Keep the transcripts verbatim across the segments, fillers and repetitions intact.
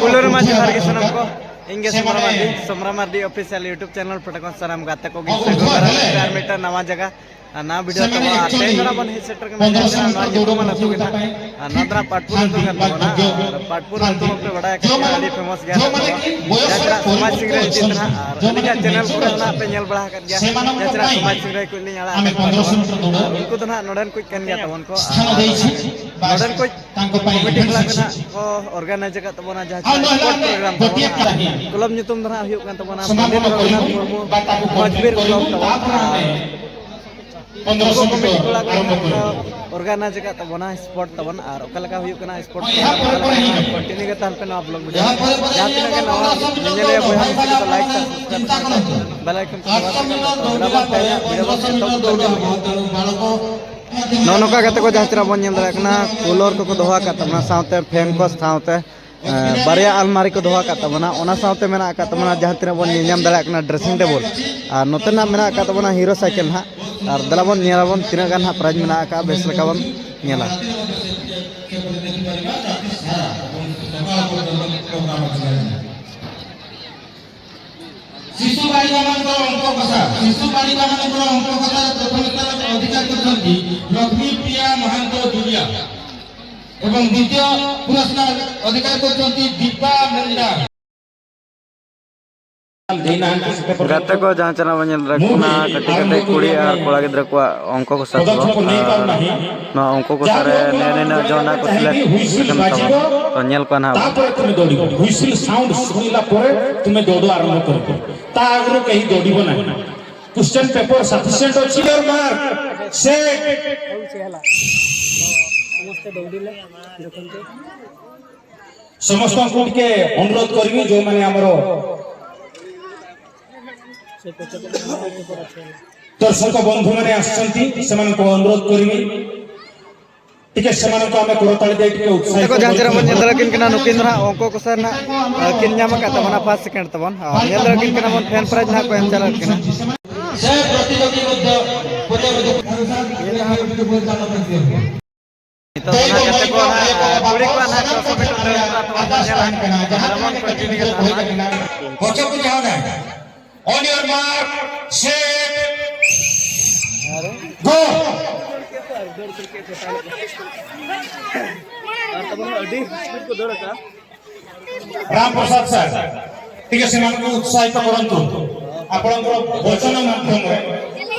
ᱯᱳᱭᱞᱳ ᱨᱮᱢᱟ ᱡᱚᱦᱟᱨ ᱜᱮ ᱥᱟᱱᱟᱢ ᱠᱚ᱾ ᱤᱧ ᱜᱮ Somra Mardi, Somra Mardi official YouTube channel ᱯᱟᱦᱴᱟ ᱠᱷᱚᱱ ᱥᱟᱱᱟᱢ ᱜᱟᱛᱮ ᱠᱚᱜᱮ ᱥᱟᱹᱜᱩᱱ ᱫᱟᱨᱟᱢ ᱟᱨ ᱢᱤᱫᱴᱟᱝ ᱱᱟᱣᱟ ᱡᱟᱭᱜᱟ ᱟᱨ ᱱᱟᱣᱟ ᱵᱷᱤᱰᱤᱭᱳ ᱛᱟᱵᱚ ᱟᱨ ᱛᱮᱦᱮᱧ ᱫᱚ ᱱᱟᱜ ᱵᱚᱱ ᱦᱮᱡ ᱥᱮᱴᱮᱨ ᱠᱟᱱᱟ ᱡᱟᱦᱟᱸ ᱛᱤᱱᱟᱹᱜ ᱱᱚᱣᱟ ᱧᱩᱛᱩᱢᱟᱱ ᱟᱹᱛᱩ ᱜᱮ ᱱᱟᱜ᱾ ᱟᱨ ᱱᱚᱣᱟ ᱫᱚ ᱱᱟᱜ ᱯᱟᱴᱯᱩᱨ ᱟᱹᱛᱩ ᱠᱟᱱ ᱛᱟᱵᱚᱱᱟ᱾ ᱟᱨ ᱯᱟᱴᱯᱩᱨ ᱟᱹᱛᱩ ᱢᱟᱯᱮ ᱵᱟᱲᱟᱭ ᱠᱟᱱ ᱜᱮᱭᱟ, ᱟᱹᱰᱤ ᱯᱷᱮᱢᱟᱥ ᱜᱮᱭᱟ ᱱᱟᱜ ᱛᱟᱵᱚᱱ᱾ ᱡᱟᱦᱟᱸ ᱛᱤᱱᱟᱹᱜ ᱥᱚᱢᱟᱡᱽ ᱥᱤᱝᱨᱟᱹᱭ ᱤᱫᱤ ᱛᱮ ᱱᱟᱜ ᱟᱨ ᱟᱹᱞᱤᱧᱟᱜ ᱪᱮᱱᱮᱞ ᱠᱚᱨᱮ ᱦᱚᱸ ᱱᱟᱜ ᱯᱮ ᱧᱮᱞ ᱵᱟᱲᱟ ᱟᱠᱟᱫ ᱜᱮᱭᱟ᱾ ᱡᱟᱦᱟᱸ ᱛᱤᱱᱟᱹᱜ ᱥᱚᱢᱟᱡᱽ ᱥᱤᱝᱨᱟᱹᱭ ᱠᱚ ᱞᱤᱧ ᱟᱲᱟᱜ ᱟᱠᱟᱫ ᱠᱚᱣᱟ ᱛᱟᱵᱚᱱ᱾ ᱟᱨ ᱩᱱᱠᱩ ᱫᱚ ᱱᱟᱜ ᱱᱚᱰᱮᱱ ᱠᱚ ᱠᱟᱱ ᱜᱮᱭᱟ ᱛᱟᱵᱚᱱ ᱠᱚ᱾ ᱟᱨ ᱱᱚᱰᱮᱱ ᱠᱚ ᱠᱚᱢᱤᱴᱤ ᱠᱚᱲᱟ ᱠᱚ ᱱᱟᱜ ᱠᱚ ᱚᱨᱜᱟᱱᱟᱭᱤᱡᱽ ᱟᱠᱟᱫ ᱛᱟᱵᱚᱱᱟ ᱡᱟᱦᱟᱸ ᱥᱯᱳᱨᱴ ᱯᱨᱳᱜᱨᱟᱢ ᱛᱟᱵᱚᱱ᱾ ᱟᱨ ᱠᱞᱟᱵᱽ ᱧᱩᱛᱩᱢ ᱫᱚ ᱱᱟᱜ ᱦᱩᱭᱩᱜ ᱠᱟᱱ ᱛᱟᱵᱚᱱᱟ ᱯᱚᱱᱰᱤᱛ ᱨᱚᱜᱷᱩᱱᱟᱛᱷ ᱢᱩᱨᱢᱩ ᱢᱚᱡᱽᱵᱤᱨ ᱠᱞᱟᱵᱽ ᱛᱟᱵᱚᱱ᱾ ᱟᱨ ᱩᱱᱠᱩ ᱠᱚᱢᱤᱴᱤ ᱠᱚᱲᱟ ᱠᱚ ᱱᱟᱜ ᱠᱚ ᱚᱨᱜᱟᱱᱟᱭᱤᱡᱽ ᱟᱠᱟᱫ ᱛᱟᱵᱚᱱᱟ ᱥᱯᱳᱨᱴ ᱛᱟᱵᱚᱱ᱾ ᱟᱨ ᱚᱠᱟ ᱞᱮᱠᱟ ᱦᱩᱭᱩᱜ ᱠᱟᱱᱟ ᱥᱯᱳᱨᱴ ᱯᱨᱳᱜᱨᱟᱢ, ᱚᱠᱟ ᱞᱮᱠᱟ ᱦᱩᱭᱩᱜ ᱠᱟᱱᱟ, ᱠᱚᱱᱴᱤᱱᱤᱭᱩ ᱜᱮ ᱛᱟᱦᱮᱱ ᱯᱮ ᱱᱚᱣᱟ ᱵᱞᱚᱜ ᱵᱷᱤᱰᱤᱭᱳ᱾ ᱡᱟᱦᱟᱸ ᱛᱤᱱᱟᱹᱜ ᱜᱮ ᱱᱟᱣᱟ ᱧᱮᱧᱮᱞᱤᱭᱟᱹ ᱵᱚᱭᱦᱟ ᱢᱤᱥᱤ ᱠᱚ ᱞᱟᱭᱤᱠ ᱥᱮ ᱥᱟᱵᱥᱠᱨᱟᱭᱤᱵ ᱠᱟᱱᱟ ᱠᱚ, ᱵᱮᱞ ᱟᱭᱠᱚᱱ ᱠᱚ ᱫᱟᱵᱟᱣ ᱠᱟᱜ ᱠᱷᱟᱱ ᱫᱚ ᱫᱮᱞᱟ ᱵᱚᱱ ᱛᱮᱦᱮᱧᱟᱜ ᱵᱷᱤᱰᱤᱭᱳ ᱵᱚᱱ ᱮᱛᱚᱦᱚᱵ ᱩᱛᱟᱹᱨ ᱞᱮᱜᱮ᱾ ᱱᱚᱜᱼᱚ ᱱᱚᱝᱠᱟ ᱜᱟᱛᱮ ᱠᱚ ᱡᱟᱦᱟᱸ ᱛᱤᱱᱟᱹᱜ ᱵᱚᱱ ᱧᱮᱞ ᱫᱟᱲᱮᱭᱟᱜ ᱠᱟᱱᱟ, ᱠᱩᱞᱚᱨ ᱠᱚᱠᱚ ᱫᱚᱦᱚ ᱟᱠᱟᱫ ᱛᱟᱵᱚᱱᱟ, ᱥᱟᱶᱛᱮ ᱯᱷᱮᱱ ᱠᱚ, ᱥᱟᱶᱛᱮ, ᱮ, ᱵᱟᱨᱭᱟ ᱟᱞᱢᱟᱨᱤ ᱠᱚ ᱫᱚᱦᱚ ᱟᱠᱟᱫ ᱛᱟᱵᱚᱱᱟ᱾ ᱚᱱᱟ ᱥᱟᱶᱛᱮ ᱢᱮᱱᱟᱜ ᱟᱠᱟᱫ ᱛᱟᱵᱚᱱᱟ ᱡᱟᱦᱟᱸ ᱛᱤᱱᱟᱹᱜ ᱵᱚᱱ ᱧᱮᱞ ᱧᱟᱢ ᱫᱟᱲᱮᱭᱟᱜ ᱠᱟᱱᱟ, ᱰᱨᱮᱥᱤᱝ ᱴᱮᱵᱚᱞ᱾ ᱟᱨ ᱱᱚᱛᱮ ᱱᱟᱜ ᱢᱮᱱᱟᱜ ᱟᱠᱟᱫ ᱛᱟᱵᱚᱱᱟ ᱦᱤᱨᱳ ᱥᱟᱭᱠᱮᱞ ᱱᱟᱦᱟᱜ᱾ ᱟᱨ ᱫᱮᱞᱟ ᱵᱚᱱ ᱧᱮᱞᱟᱵᱚᱱ ᱛᱤᱱᱟᱹᱜ ᱜᱟᱱ ᱱᱟᱦᱟᱜ ᱯᱨᱟᱭᱤᱡᱽ ᱢᱮᱱᱟᱜ ᱟᱠᱟᱫᱼᱟ, ᱵᱮᱥ ᱞᱮᱠᱟ ᱵᱚᱱ ᱧᱮᱞᱟ᱾ ଶିଶୁ ବାଳିକାମାନଙ୍କର ଅଙ୍କ କଷା, ଶିଶୁ ବାଳିକାମାନଙ୍କର ଅଙ୍କ କଷାରେ ପ୍ରଥମ ସ୍ଥାନ ଅଧିକାର କରିଛନ୍ତି ଲକ୍ଷ୍ମୀ ପ୍ରିୟା ମହାନ୍ତ ଜୁଲିଆ ଏବଂ ଦ୍ୱିତୀୟ ପୁରସ୍କାର ଅଧିକାର କରିଛନ୍ତି ଦୀପା ମୁଣ୍ଡା। ᱜᱟᱛᱮ ᱠᱚ, ᱡᱟᱦᱟᱸ ᱪᱮᱱᱮᱞ ᱵᱚᱱ ᱧᱮᱞ ᱫᱟᱲᱮᱭᱟᱜ ᱠᱟᱱᱟ, ᱠᱟᱹᱴᱤᱡ ᱠᱟᱹᱴᱤᱡ ᱠᱩᱲᱤ ᱟᱨ ᱠᱚᱲᱟ ᱜᱤᱫᱽᱨᱟᱹ ᱠᱚᱣᱟᱜ ᱚᱝᱠᱚ ᱠᱚ ᱥᱟᱵ ᱠᱚᱣᱟ᱾ ᱟᱨ ᱱᱚᱣᱟ ᱚᱝᱠᱚ ᱠᱚ ᱥᱟᱨᱮ ᱱᱮ ᱱᱤᱱᱟᱹᱜ ᱡᱚᱱ ᱱᱟᱜ ᱠᱚ ᱥᱤᱞᱮᱠᱴ ᱟᱠᱟᱱ ᱛᱟᱵᱚᱱᱟ᱾ ᱛᱚ, ᱧᱮᱞ ᱠᱚᱣᱟ ᱱᱟᱦᱟᱜ᱾ ତାପରେ ତୁମେ ଦୌଡ଼ିବ। ହୁଇସିଲ୍ ସାଉଣ୍ଡ ଶୁଣିଲା ପରେ ତୁମେ ଦୌଡ଼ ଆରମ୍ଭ କରିବ। ତା ଆଗରୁ କେହି ଦୌଡ଼ିବ ନାହିଁ। କ୍ୱେଶ୍ଚନ ପେପର ସଫିସିଏଣ୍ଟ ଅଛି। Clear mark. ସେଟ୍। ସମସ୍ତେ ଦୌଡ଼ିଲେ, ଦେଖନ୍ତୁ। ସମସ୍ତଙ୍କୁ ଟିକେ ଅନୁରୋଧ କରିବି, ଯେଉଁମାନେ ଆମର ଦର୍ଶକ ବନ୍ଧୁମାନେ ଆସିଛନ୍ତି, ସେମାନଙ୍କୁ ଅନୁରୋଧ କରିବି, ଟିକେ ସେମାନଙ୍କୁ ଆମେ କରତାଳି ଦେଇ ଟିକେ ଉତ୍ସାହିତ ଦେଖ, ଯାହା କରିବା। ᱪᱮᱦᱨᱟ ᱵᱚᱱ ᱧᱮᱞ ᱫᱟᱲᱮᱭᱟᱜ ᱠᱤᱱ ᱠᱟᱱᱟ, ᱱᱩᱠᱤᱱ ᱫᱚ ᱱᱟᱦᱟᱜ ᱚᱝᱠᱚ ᱠᱚ ᱥᱟᱨ ᱱᱟᱦᱟᱜ, ᱟᱹᱠᱤᱱ ᱧᱟᱢ ᱟᱠᱟᱫ ᱛᱟᱵᱚᱱᱟ ᱯᱷᱟᱥᱴ ᱥᱮᱠᱮᱱᱰ ᱛᱟᱵᱚᱱ᱾ ᱟᱨ ᱧᱮᱞ ᱫᱟᱲᱮᱭᱟᱜ ᱠᱤᱱ ᱠᱟᱱᱟ ᱵᱚᱱ, ᱯᱷᱮᱱ ᱯᱨᱟᱭᱤᱡᱽ ᱱᱟᱦᱟᱜ ᱠᱚ ᱮᱢ ᱪᱟᱞᱟᱜ ᱠᱟᱱᱟ᱾ ସେ ପ୍ରତିଯୋଗୀ ମଧ୍ୟ ପଡ଼ିଆକୁ ᱱᱤᱛᱚᱜ ᱫᱚ ᱱᱟᱦᱟᱜ ᱜᱟᱛᱮ ᱠᱚ ᱱᱟᱦᱟᱜ, ᱠᱩᱲᱤ ᱠᱚᱣᱟᱜ ᱱᱟᱦᱟᱜ ᱪᱷᱚᱥᱚ ᱢᱤᱴᱟᱨ ᱫᱟᱹᱲ ᱠᱚ ᱟᱨ ᱛᱚᱵᱮ ᱵᱚᱱ ᱧᱮᱞᱟ᱾ ᱟᱨ ᱵᱚᱱ ᱠᱚᱱᱴᱤᱱᱤᱭᱩ ᱠᱟᱜᱼᱟ ᱱᱟᱦᱟᱜ᱾ ᱦᱚᱪᱚ ᱠᱚ ᱡᱟᱦᱟᱸ ᱱᱟᱭ᱾ On your mark, set, go! Ram Prasad sir, ଟିକେ ସେମାନଙ୍କୁ ଉତ୍ସାହିତ କରନ୍ତୁ। ଆପଣଙ୍କର ବଚନ ମାଧ୍ୟମରେ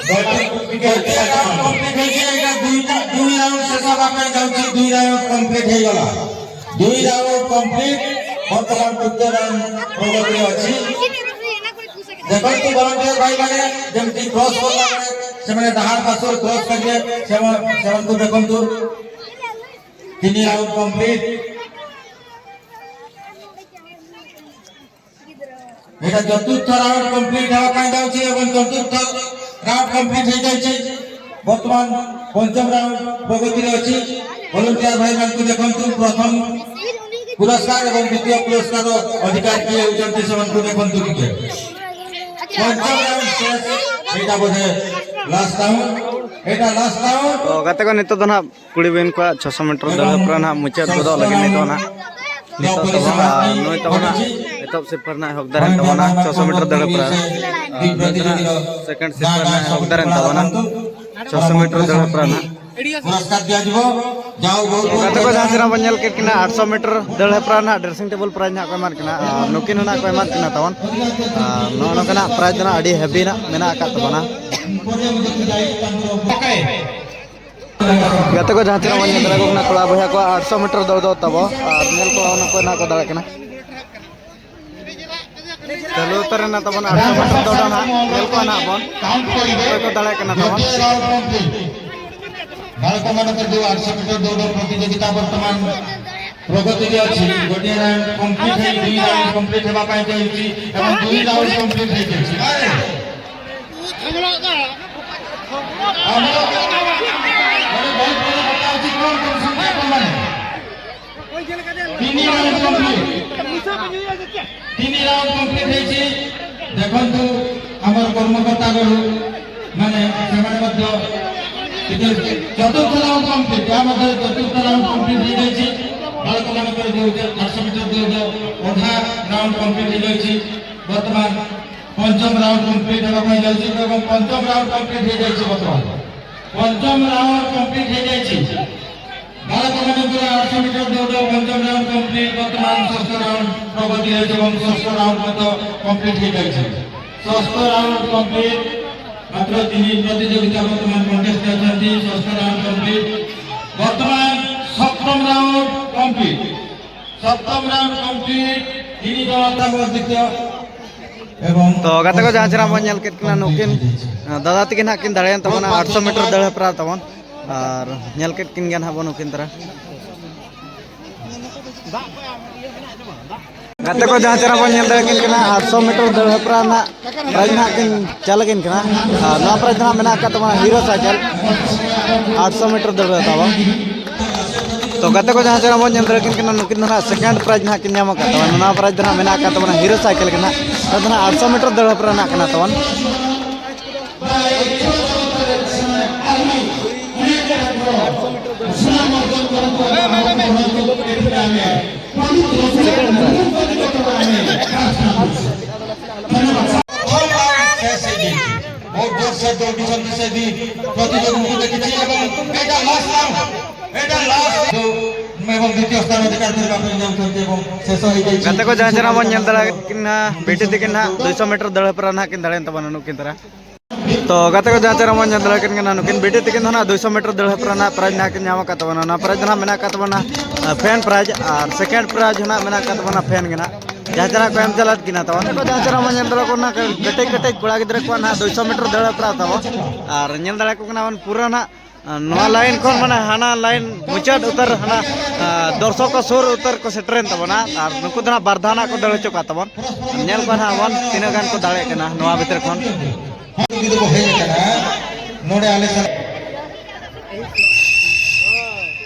ଦୟାକରି ଟିକେ ଉତ୍ସାହିତ କରନ୍ତୁ। କମ୍ପ୍ଲିଟ୍ ହେଇଛି, ଏଇଟା ଦୁଇଟା, ଦୁଇ ରାଉଣ୍ଡ ଶେଷ ହେବା ପାଇଁ ଯାଉଛି, ଦୁଇ ରାଉଣ୍ଡ କମ୍ପ୍ଲିଟ୍ ହେଇଗଲା। ଦୁଇ ରାଉଣ୍ଡ କମ୍ପ୍ଲିଟ୍, ବର୍ତ୍ତମାନ ତୃତୀୟ ରାଉଣ୍ଡ ପ୍ରଗତିରେ ଅଛି। ଦେଖନ୍ତୁ ଭଲଣ୍ଟିୟର ଭାଇମାନେ ଯେମିତି କ୍ରସ୍ କଲା ବେଳେ ସେମାନେ ଡାହାଣ ପାର୍ଶ୍ୱରେ କ୍ରସ୍ କରିବେ, ସେମାନ-, ସେମାନଙ୍କୁ ଦେଖନ୍ତୁ। ତିନି ରାଉଣ୍ଡ କମ୍ପ୍ଲିଟ୍। ଏଇଟା ଚତୁର୍ଥ ରାଉଣ୍ଡ କମ୍ପ୍ଲିଟ୍ ହେବା ପାଇଁ ଯାଉଛି ଏବଂ ଚତୁର୍ଥ ରାଉଣ୍ଡ କମ୍ପ୍ଲିଟ୍ ହେଇଯାଇଛି। ବର୍ତ୍ତମାନ ପଞ୍ଚମ ରାଉଣ୍ଡ ପ୍ରଗତିରେ ଅଛି। ଭଲଣ୍ଟିୟର ଭାଇମାନଙ୍କୁ ଦେଖନ୍ତୁ, ପ୍ରଥମ ପୁରସ୍କାର ଏବଂ ଦ୍ୱିତୀୟ ପୁରସ୍କାର ଅଧିକାରୀ କିଏ ହେଉଛନ୍ତି ସେମାନଙ୍କୁ ଦେଖନ୍ତୁ ଟିକେ। ପଞ୍ଚମ ରାଉଣ୍ଡ ଶେଷ, ଏଇଟା ବୋଧେ ଲାଷ୍ଟ ରାଉଣ୍ଡ, ଏଇଟା ଲାଷ୍ଟ ରାଉଣ୍ଡ। ᱛᱚ ᱜᱟᱛᱮ ᱠᱚ, ᱱᱤᱛᱚᱜ ᱫᱚ ᱱᱟᱦᱟᱜ ᱠᱩᱲᱤ ᱵᱤᱱ ᱠᱚᱣᱟᱜ ᱪᱷᱚᱥᱚ ᱢᱤᱴᱟᱨ ᱫᱟᱹᱲ ᱦᱮᱯᱨᱟᱣ ᱱᱟᱦᱟᱜ ᱢᱩᱪᱟᱹᱫ ᱜᱚᱫᱚᱜ ᱞᱟᱹᱜᱤᱫ ᱱᱤᱛᱚᱜ ᱱᱟᱦᱟᱜ, ᱱᱤᱛᱚᱜ ᱛᱟᱵᱚᱱ, ᱟᱨ ᱱᱩᱭ ᱛᱟᱵᱚᱱ ᱱᱟᱦᱟᱜ ᱮᱛᱚᱦᱚᱵ ᱥᱤᱨᱯᱟᱹ ᱨᱮᱱᱟᱜ ᱦᱚᱠᱫᱟᱨ ᱮᱱ ᱛᱟᱵᱚᱱᱟ ᱪᱷᱚᱥᱚ ᱢᱤᱴᱟᱨ ᱫᱟᱹᱲ ᱦᱮᱯᱨᱟᱣ, ᱟᱨ ᱱᱩᱭ ᱫᱚ ᱱᱟᱦᱟᱜ ᱥᱮᱠᱮᱱᱰ ᱥᱤᱨᱯᱟᱹ ᱨᱮᱱᱟᱜ ᱦᱚᱠᱫᱟᱨ ᱮᱱ ᱛᱟᱵᱚᱱᱟ ᱪᱷᱚᱥᱚ ᱢᱤᱴᱟᱨ ᱫᱟᱹᱲ ᱦᱮᱯᱨᱟᱣ ᱱᱟᱦᱟᱜ᱾ ᱯᱩᱨᱚᱥᱠᱟᱨ ᱫᱤᱭᱟ ᱡᱤᱵᱚ, ᱡᱟᱣ ᱜᱚᱞ ᱜᱟᱛᱮ ᱠᱚ ᱡᱟᱦᱟᱸ ᱥᱮᱫ ᱵᱚᱱ ᱧᱮᱞ ᱠᱮᱫ ᱠᱤᱱᱟ ᱟᱴᱥᱚ ᱢᱤᱴᱟᱨ ᱫᱟᱹᱲ ᱦᱮᱯᱨᱟᱣ ᱱᱟᱦᱟᱜ ᱰᱨᱮᱥᱤᱝ ᱴᱮᱵᱚᱞ ᱯᱨᱟᱭᱤᱡᱽ ᱱᱟᱦᱟᱜ ᱠᱚ ᱮᱢᱟᱫ ᱠᱤᱱᱟ, ᱟᱨ ᱱᱩᱠᱤᱱ ᱦᱚᱸ ᱱᱟᱦᱟᱜ ᱠᱚ ᱮᱢᱟᱫ ᱠᱤᱱᱟ ᱛᱟᱵᱚᱱ, ᱟᱨ ᱱᱚᱜᱼᱚ ᱱᱚᱝᱠᱟᱱᱟᱜ ᱯᱨᱟᱭᱤᱡᱽ ᱫᱚ ᱱᱟᱦᱟᱜ ᱟᱹᱰᱤ ᱦᱮᱵᱤ ᱱᱟᱜ ᱢᱮᱱᱟᱜ ᱟᱠᱟᱫ ᱛᱟᱵᱚᱱᱟ᱾ ᱜᱟᱛᱮ ᱠᱚ ᱡᱟᱦᱟᱸ ᱛᱤᱱᱟᱹᱜ ᱵᱚᱱ ᱧᱮᱞ ᱫᱟᱲᱮᱭᱟᱠᱚ ᱠᱟᱱᱟ, ᱠᱚᱲᱟ ᱵᱚᱭᱦᱟ ᱠᱚ ᱟᱴᱥᱚ ᱢᱤᱴᱟᱨ ᱫᱟᱹᱲ ᱫᱚ ᱛᱟᱵᱚ, ᱟᱨ ᱧᱮᱞ ᱠᱚ ᱚᱱᱟ ᱠᱚ ᱱᱟᱦᱟᱜ ᱠᱚ ᱫᱟᱲᱮᱭᱟᱜ ᱠᱟᱱᱟ᱾ ᱪᱟᱹᱞᱩ ᱩᱛᱟᱹᱨ ᱮᱱᱟ ᱛᱟᱵᱚᱱ ᱟᱴᱥᱚ ᱢᱤᱴᱟᱨ ᱫᱟᱹᱲ ᱱᱟᱦᱟᱜ, ᱧᱮᱞ ᱠᱚᱣᱟ ᱱᱟᱦᱟᱜ ᱵᱚᱱ ᱚᱠᱚᱭ ᱠᱚ ᱫᱟᱲᱮᱭᱟᱜ ᱠᱟᱱᱟ ᱛᱟᱵᱚᱱ᱾ ᱵᱷᱟᱨᱚᱛ ᱢᱟᱱᱚᱛ ᱫᱚ ᱟᱴᱥᱚ ᱢᱤᱴᱟᱨ ᱫᱟᱹᱲ ᱯᱨᱚᱛᱤଯᱳᱜᱤତା ବର୍ତ୍ତମାନ ପ୍ରଗତିରେ ଅଛି। ଗୋଟିଏ ରାଉଣ୍ଡ କମ୍ପ୍ଲିଟ୍ ହେଇ ଦୁଇ ରାଉଣ୍ଡ କମ୍ପ୍ଲିଟ୍ ହେବା ପାଇଁ ଯାଉଛି ଏବଂ ଦୁଇ ରାଉଣ୍ଡ କମ୍ପ୍ଲିଟ୍ ହେଇଯାଇଛି। ଆରେ ଆମର ଗୋଟେ ବହୁତ ଭଲ କଥା ହଉଛି, କ'ଣ କରୁଛନ୍ତି ଆପଣମାନେ? ତିନି ରାଉଣ୍ଡ କମ୍ପ୍ଲିଟ୍, ତିନି ରାଉଣ୍ଡ କମ୍ପ୍ଲିଟ୍ ହେଇଛି। ଦେଖନ୍ତୁ ଆମର କର୍ମକର୍ତ୍ତାଗଣ ମାନେ ସେମାନେ ମଧ୍ୟ କିନ୍ତୁ ଚତୁର୍ଥ ରାଉଣ୍ଡ କମ୍ପ୍ଲିଟ୍, ୟା ମଧ୍ୟରେ ଚତୁର୍ଥ ରାଉଣ୍ଡ କମ୍ପ୍ଲିଟ୍ ହେଇଯାଇଛି। ବାଳକମାନଙ୍କର ଯୋଉ ଆଠଶହ ମିଟର ଦୌଡ଼ ଅଧା ରାଉଣ୍ଡ କମ୍ପ୍ଲିଟ୍ ହେଇଯାଇଛି। ବର୍ତ୍ତମାନ ପଞ୍ଚମ ରାଉଣ୍ଡ କମ୍ପ୍ଲିଟ୍ ହେବା ପାଇଁ ଯାଉଛି ଏବଂ ପଞ୍ଚମ ରାଉଣ୍ଡ କମ୍ପ୍ଲିଟ୍ ହେଇଯାଇଛି। ବର୍ତ୍ତମାନ ପଞ୍ଚମ ରାଉଣ୍ଡ କମ୍ପ୍ଲିଟ୍ ହେଇଯାଇଛି। ବାଳକମାନଙ୍କର ଆଠଶହ ମିଟର ଦୌଡ଼ ପଞ୍ଚମ ରାଉଣ୍ଡ କମ୍ପ୍ଲିଟ୍। ବର୍ତ୍ତମାନ ଷଷ୍ଠ ରାଉଣ୍ଡ ପ୍ରଗତି ହେଉଛି ଏବଂ ଷଷ୍ଠ ରାଉଣ୍ଡ ମଧ୍ୟ କମ୍ପ୍ଲିଟ୍ ହେଇଯାଇଛି। ଷଷ୍ଠ ରାଉଣ୍ଡ କମ୍ପ୍ଲିଟ୍। ମାତ୍ର ତିନି ପ୍ରତିଯୋଗିତା ବର୍ତ୍ତମାନ କଣ୍ଟେଷ୍ଟ ଅଛନ୍ତି। ଷଷ୍ଠ ରାଉଣ୍ଡ କମ୍ପ୍ଲିଟ୍। ବର୍ତ୍ତମାନ ସପ୍ତମ ରାଉଣ୍ଡ କମ୍ପ୍ଲିଟ୍। ସପ୍ତମ ରାଉଣ୍ଡ କମ୍ପ୍ଲିଟ୍। ତିନି ଜଣ ତାଙ୍କ ଦ୍ୱିତୀୟ ଏବଂ तो गाते को जहाँ चेहरा बन ᱧᱮᱞ ᱠᱮᱫ ᱠᱤᱱᱟ ᱱᱩᱠᱤᱱ, ᱫᱟᱫᱟ ᱛᱟᱹᱠᱤᱱ ᱦᱟᱸᱜ ᱠᱤᱱ ᱫᱟᱲᱮᱭᱮᱱ ᱛᱟᱵᱚᱱᱟ ᱟᱴᱥᱚ ᱢᱤᱴᱟᱨ ᱫᱟᱹᱲ ᱦᱮᱯᱨᱟᱣ ᱛᱟᱵᱚᱱ᱾ ᱟᱨ ᱧᱮᱞ ᱠᱮᱫ ᱠᱤᱱ ᱜᱮᱭᱟ ᱱᱟᱦᱟᱜ ᱵᱚᱱ ᱱᱩᱠᱤᱱ ᱛᱟᱨᱟ᱾ ᱜᱟᱛᱮ ᱠᱚ ᱡᱟᱦᱟᱸ ᱪᱮᱦᱨᱟ ᱵᱚᱱ ᱧᱮᱞ ᱫᱟᱲᱮᱭᱟᱠᱤᱱ ᱠᱟᱱᱟ, ᱟᱴᱥᱚ ᱢᱤᱴᱟᱨ ᱫᱟᱹᱲ ᱦᱮᱯᱨᱟᱣ ᱨᱮᱱᱟᱜ ᱯᱨᱟᱭᱤᱡᱽ ᱱᱟᱦᱟᱜ ᱠᱤᱱ ᱪᱟᱞ ᱟᱹᱠᱤᱱ ᱠᱟᱱᱟ᱾ ᱟᱨ ᱱᱚᱣᱟ ᱯᱨᱟᱭᱤᱡᱽ ᱫᱚ ᱱᱟᱦᱟᱜ ᱢᱮᱱᱟᱜ ᱟᱠᱟᱫ ᱛᱟᱵᱚᱱᱟ ᱦᱤᱨᱳ ᱥᱟᱭᱠᱮᱞ, ᱟᱴᱥᱚ ᱢᱤᱴᱟᱨ ᱫᱟᱹᱲ ᱦᱮᱯᱨᱟᱣ᱾ ᱛᱚ ᱜᱟᱛᱮ ᱠᱚ ᱡᱟᱦᱟᱸ ᱪᱮᱦᱨᱟ ᱵᱚᱱ ᱧᱮᱞ ᱫᱟᱲᱮᱭᱟᱠᱤᱱ ᱠᱟᱱᱟ, ᱱᱩᱠᱤᱱ ᱫᱚ ᱱᱟᱦᱟᱜ ᱥᱮᱠᱮᱱᱰ ᱯᱨᱟᱭᱤᱡᱽ ᱱᱟᱦᱟᱜ ᱠᱤᱱ ᱧᱟᱢ ᱟᱠᱟᱫ ᱛᱟᱵᱚᱱᱟ᱾ ᱱᱚᱣᱟ ᱯᱨᱟᱭᱤᱡᱽ ᱫᱚ ᱱᱟᱦᱟᱜ ᱢᱮᱱᱟᱜ ᱟᱠᱟᱫ ᱛᱟᱵᱚᱱᱟ ᱦᱤᱨᱳ ᱥᱟᱭᱠᱮᱞ ᱜᱮ ᱱᱟᱦᱟᱜ᱾ ᱱᱚᱣᱟ ᱫᱚ ᱱᱟᱦᱟᱜ ᱟᱴᱥᱚ ᱢᱤᱴᱟᱨ ᱫᱟᱹᱲ ᱦᱮᱯᱨᱟᱣ ᱨᱮᱱᱟᱜ ᱠᱟᱱᱟ ᱛᱟᱵᱚᱱ᱾ बहुत जोर से दौड़ की जल्दी से भी प्रतियोगिता की चीज এবং এটা লাস্ট রাউন্ড। এটা লাস্ট এবং দ্বিতীয় স্থান অধিকার করে বাপরে নিয়ম চলছে এবং শেষ হয়ে গেছে। ᱜᱟᱛᱮ ᱠᱚ ᱡᱟᱦᱟᱸ ᱪᱮᱦᱨᱟ ᱵᱚᱱ ᱧᱮᱞ ᱫᱟᱲᱮᱭᱟᱜ ᱠᱤᱱᱟ, ᱵᱤᱴᱤ ᱛᱤᱠᱤᱱ ᱱᱟᱦᱟᱜ ᱫᱩᱭᱥᱚ ᱢᱤᱴᱟᱨ ᱫᱟᱹᱲ ᱦᱮᱯᱨᱟᱣ ᱱᱟᱦᱟᱜ ᱠᱤᱱ ᱫᱟᱲᱮᱭᱮᱱ ᱛᱟᱵᱚᱱᱟ ᱱᱩᱠᱤᱱ ᱛᱟᱨᱟ᱾ ᱛᱚ ᱜᱟᱛᱮ ᱠᱚ ᱡᱟᱦᱟᱸ ᱪᱮᱦᱨᱟ ᱵᱚᱱ ᱧᱮᱞ ᱫᱟᱲᱮᱭᱟᱜ ᱠᱤᱱ ᱠᱟᱱᱟ, ᱱᱩᱠᱤᱱ ᱵᱤᱴᱤ ᱛᱤᱠᱤᱱ ᱫᱚ ᱱᱟᱦᱟᱜ ᱫᱩᱭᱥᱚ ᱢᱤᱴᱟᱨ ᱫᱟᱹᱲ ᱦᱮᱯᱨᱟᱣ ᱨᱮᱱᱟᱜ ᱯᱨᱟᱭᱤᱡᱽ ᱱᱟᱦᱟᱜ ᱠᱤᱱ ᱧᱟᱢ ᱟᱠᱟᱫ ᱛᱟᱵᱚᱱᱟ᱾ ᱱᱚᱣᱟ ᱯᱨᱟᱭᱤᱡᱽ ᱫᱚ ᱱᱟᱦᱟᱜ ᱢᱮᱱᱟᱜ ᱟᱠᱟᱫ ᱛᱟᱵᱚᱱᱟ, ᱟ, ᱯᱷᱮᱱ ᱯᱨᱟᱭᱤᱡᱽ ᱟᱨ ᱥᱮᱠᱮᱱᱰ ᱯᱨᱟᱭᱤᱡᱽ ᱦᱚᱸ ᱱᱟᱦᱟᱜ ᱢᱮᱱᱟᱜ ᱟᱠᱟᱫ ᱛᱟᱵᱚᱱᱟ ᱯᱷᱮᱱ ᱜᱮ ᱱᱟᱦᱟᱜ᱾ ᱡᱟᱦᱟᱸ ᱪᱮᱦᱨᱟ ᱠᱚ ᱮᱢ ᱪᱟᱞᱟᱫ ᱠᱤᱱᱟ ᱛᱟᱵᱚᱱ᱾ ᱜᱟᱛᱮ ᱠᱚ ᱡᱟᱦᱟᱸ ᱪᱮᱦᱨᱟ ᱵᱚᱱ ᱧᱮᱞ ᱫᱟᱲᱮᱭᱟᱜ ᱠᱟᱱᱟ, ᱠᱟᱹᱴᱤᱡ ᱠᱟᱹᱴᱤᱡ ᱠᱚᱲᱟ ᱜᱤᱫᱽᱨᱟᱹ ᱠᱚᱣᱟᱜ ᱱᱟᱦᱟᱜ ᱫᱩᱭᱥᱚ ᱢᱤᱴᱟᱨ ᱫᱟᱹᱲ ᱦᱮᱯᱨᱟᱣ ᱛᱟᱵᱚᱱ᱾ ᱟᱨ ᱧᱮᱞ ᱫᱟᱲᱮᱭᱟᱠᱚ ᱠᱟᱱᱟ ᱵᱚᱱ ᱯᱩᱨᱟᱹ ᱱᱟᱦᱟᱜ ᱟᱨ ᱱᱚᱣᱟ ᱞᱟᱭᱤᱱ ᱠᱷᱚᱱ ᱢᱟᱱᱮ ᱦᱟᱱᱟ ᱞᱟᱭᱤᱱ ᱢᱩᱪᱟᱹᱫ ᱩᱛᱟᱹᱨ ᱦᱟᱱᱟ, ᱟ, ᱫᱚᱨᱥᱚᱠ ᱠᱚ ᱥᱩᱨ ᱩᱛᱟᱹᱨ ᱠᱚ ᱥᱮᱴᱮᱨᱮᱱ ᱛᱟᱵᱚᱱᱟ᱾ ᱟᱨ ᱱᱩᱠᱩ ᱫᱚ ᱱᱟᱦᱟᱜ ᱵᱟᱨ ᱫᱷᱟᱣ ᱱᱟᱦᱟᱜ ᱠᱚ ᱫᱟᱹᱲ ᱦᱚᱪᱚ ᱠᱚᱣᱟ ᱛᱟᱵᱚᱱ᱾ ᱧᱮᱞ ᱠᱚᱣᱟ ᱱᱟᱦᱟᱜ ᱵᱚᱱ ᱛᱤᱱᱟᱹᱜ ᱜᱟᱱ ᱠᱚ ᱫᱟᱲᱮᱜ ᱠᱟᱱᱟ ᱱᱚᱣᱟ ᱵᱷᱤᱛᱤᱨ ᱠᱷᱚᱱ᱾ ᱡᱩᱫᱤ ᱠᱚ ᱦᱮᱡ ᱟᱠᱟᱱᱟ ᱱᱚᱰᱮ ᱟᱞᱮ ᱥᱟᱞᱟᱜ᱾